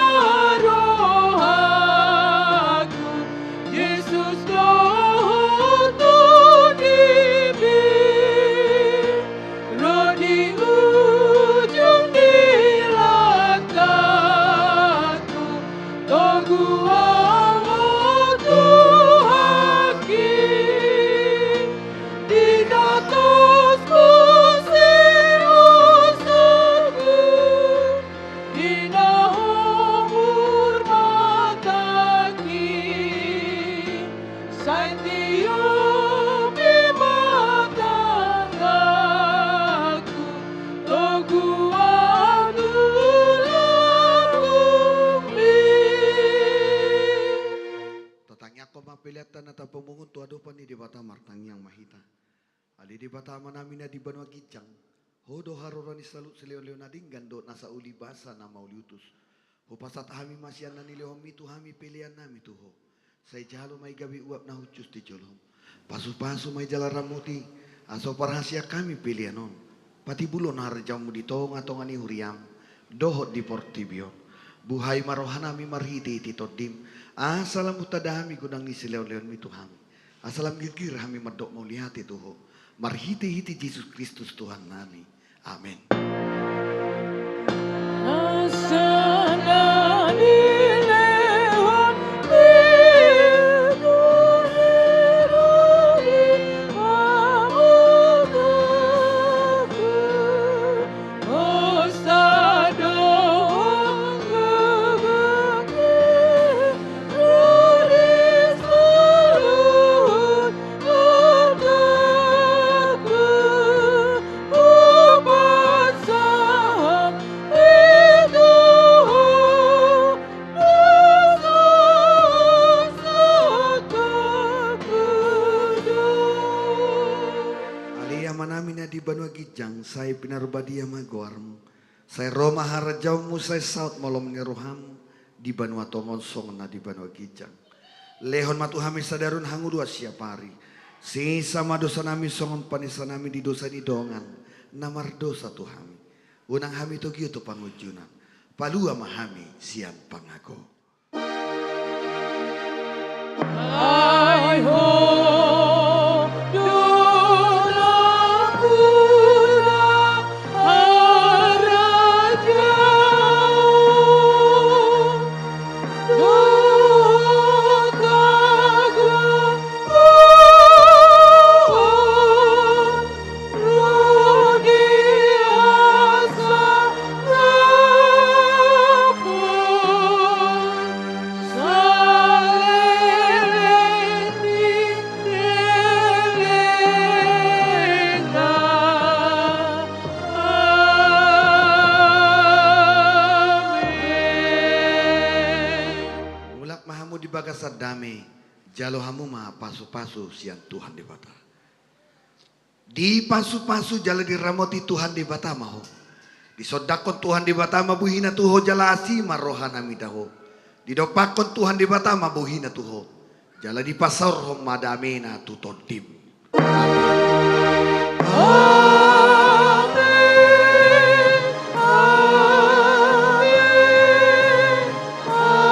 rohaku, Jesus dohot Tondimi, ro di ujung ni langkahku, togu ahu tu hami. Di na tos muse osokku, di na homur ma tangki, sai tiomi ma tanganku, togu ahu tu lambungmi. Tatangiangkon ma peleanta na tapamungun tu adopan ni Debata. Martangiang ma hita. Ale Debata Amanami na di banua ginjang, Ho do haroro ni saluhut silehonlehon na denggan dohot nasa uli basa na mauliutus. Hupasahat hami ma sian na nilehonMi tu hami peleannami tu Ho. Sai jalo ma i gabe uap na hushus di jolom. Pasupasu ma i jala ramoti, asa huparhaseang hami pelean on, patibulhon harajaonMu di tongatonga ni huriaM dohot di portibi on. Buhai ma rohanami marhitehite TondiM, asa lam hutada hami godang ni silehonlehonMi tu hami, asa lam girgir hami mandok mauliate tu Ho, marhitehite Jesus Kristus Tuhannami. Amen. Ale Amanami na di banua ginjang, sai pinarbadia ma goarMu. Sai ro ma harajaonMu, sai saut ma lomo ni rohaM di banua tonga on songon na di banua ginjang. Lehon ma tu hami sadari on hangoluan siapari. Sesa ma dosanami songon panesanami di dosa ni dongan na mardosa tu hami. Unang hami togihon tu pangunjunan. Palua ma hami sian pangago. Ai Ho do na hula harajaon dohot hagogoon. Mulak ma hamu di bagasan dame, jalo hamu ma pasupasu sian Tuhan Debata. Dipasupasu jala diramoti Tuhan Debata ma ho. Disondangkon Tuhan Debata ma bohina tu ho jala asi ma rohana mida ho. Didompakkon Tuhan Debata ma bohina tu ho jala dipasaorhon ma damena tu tondim. Amen. Amen. Amen.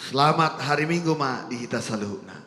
Selamat hari Minggu ma di hita saluhutna.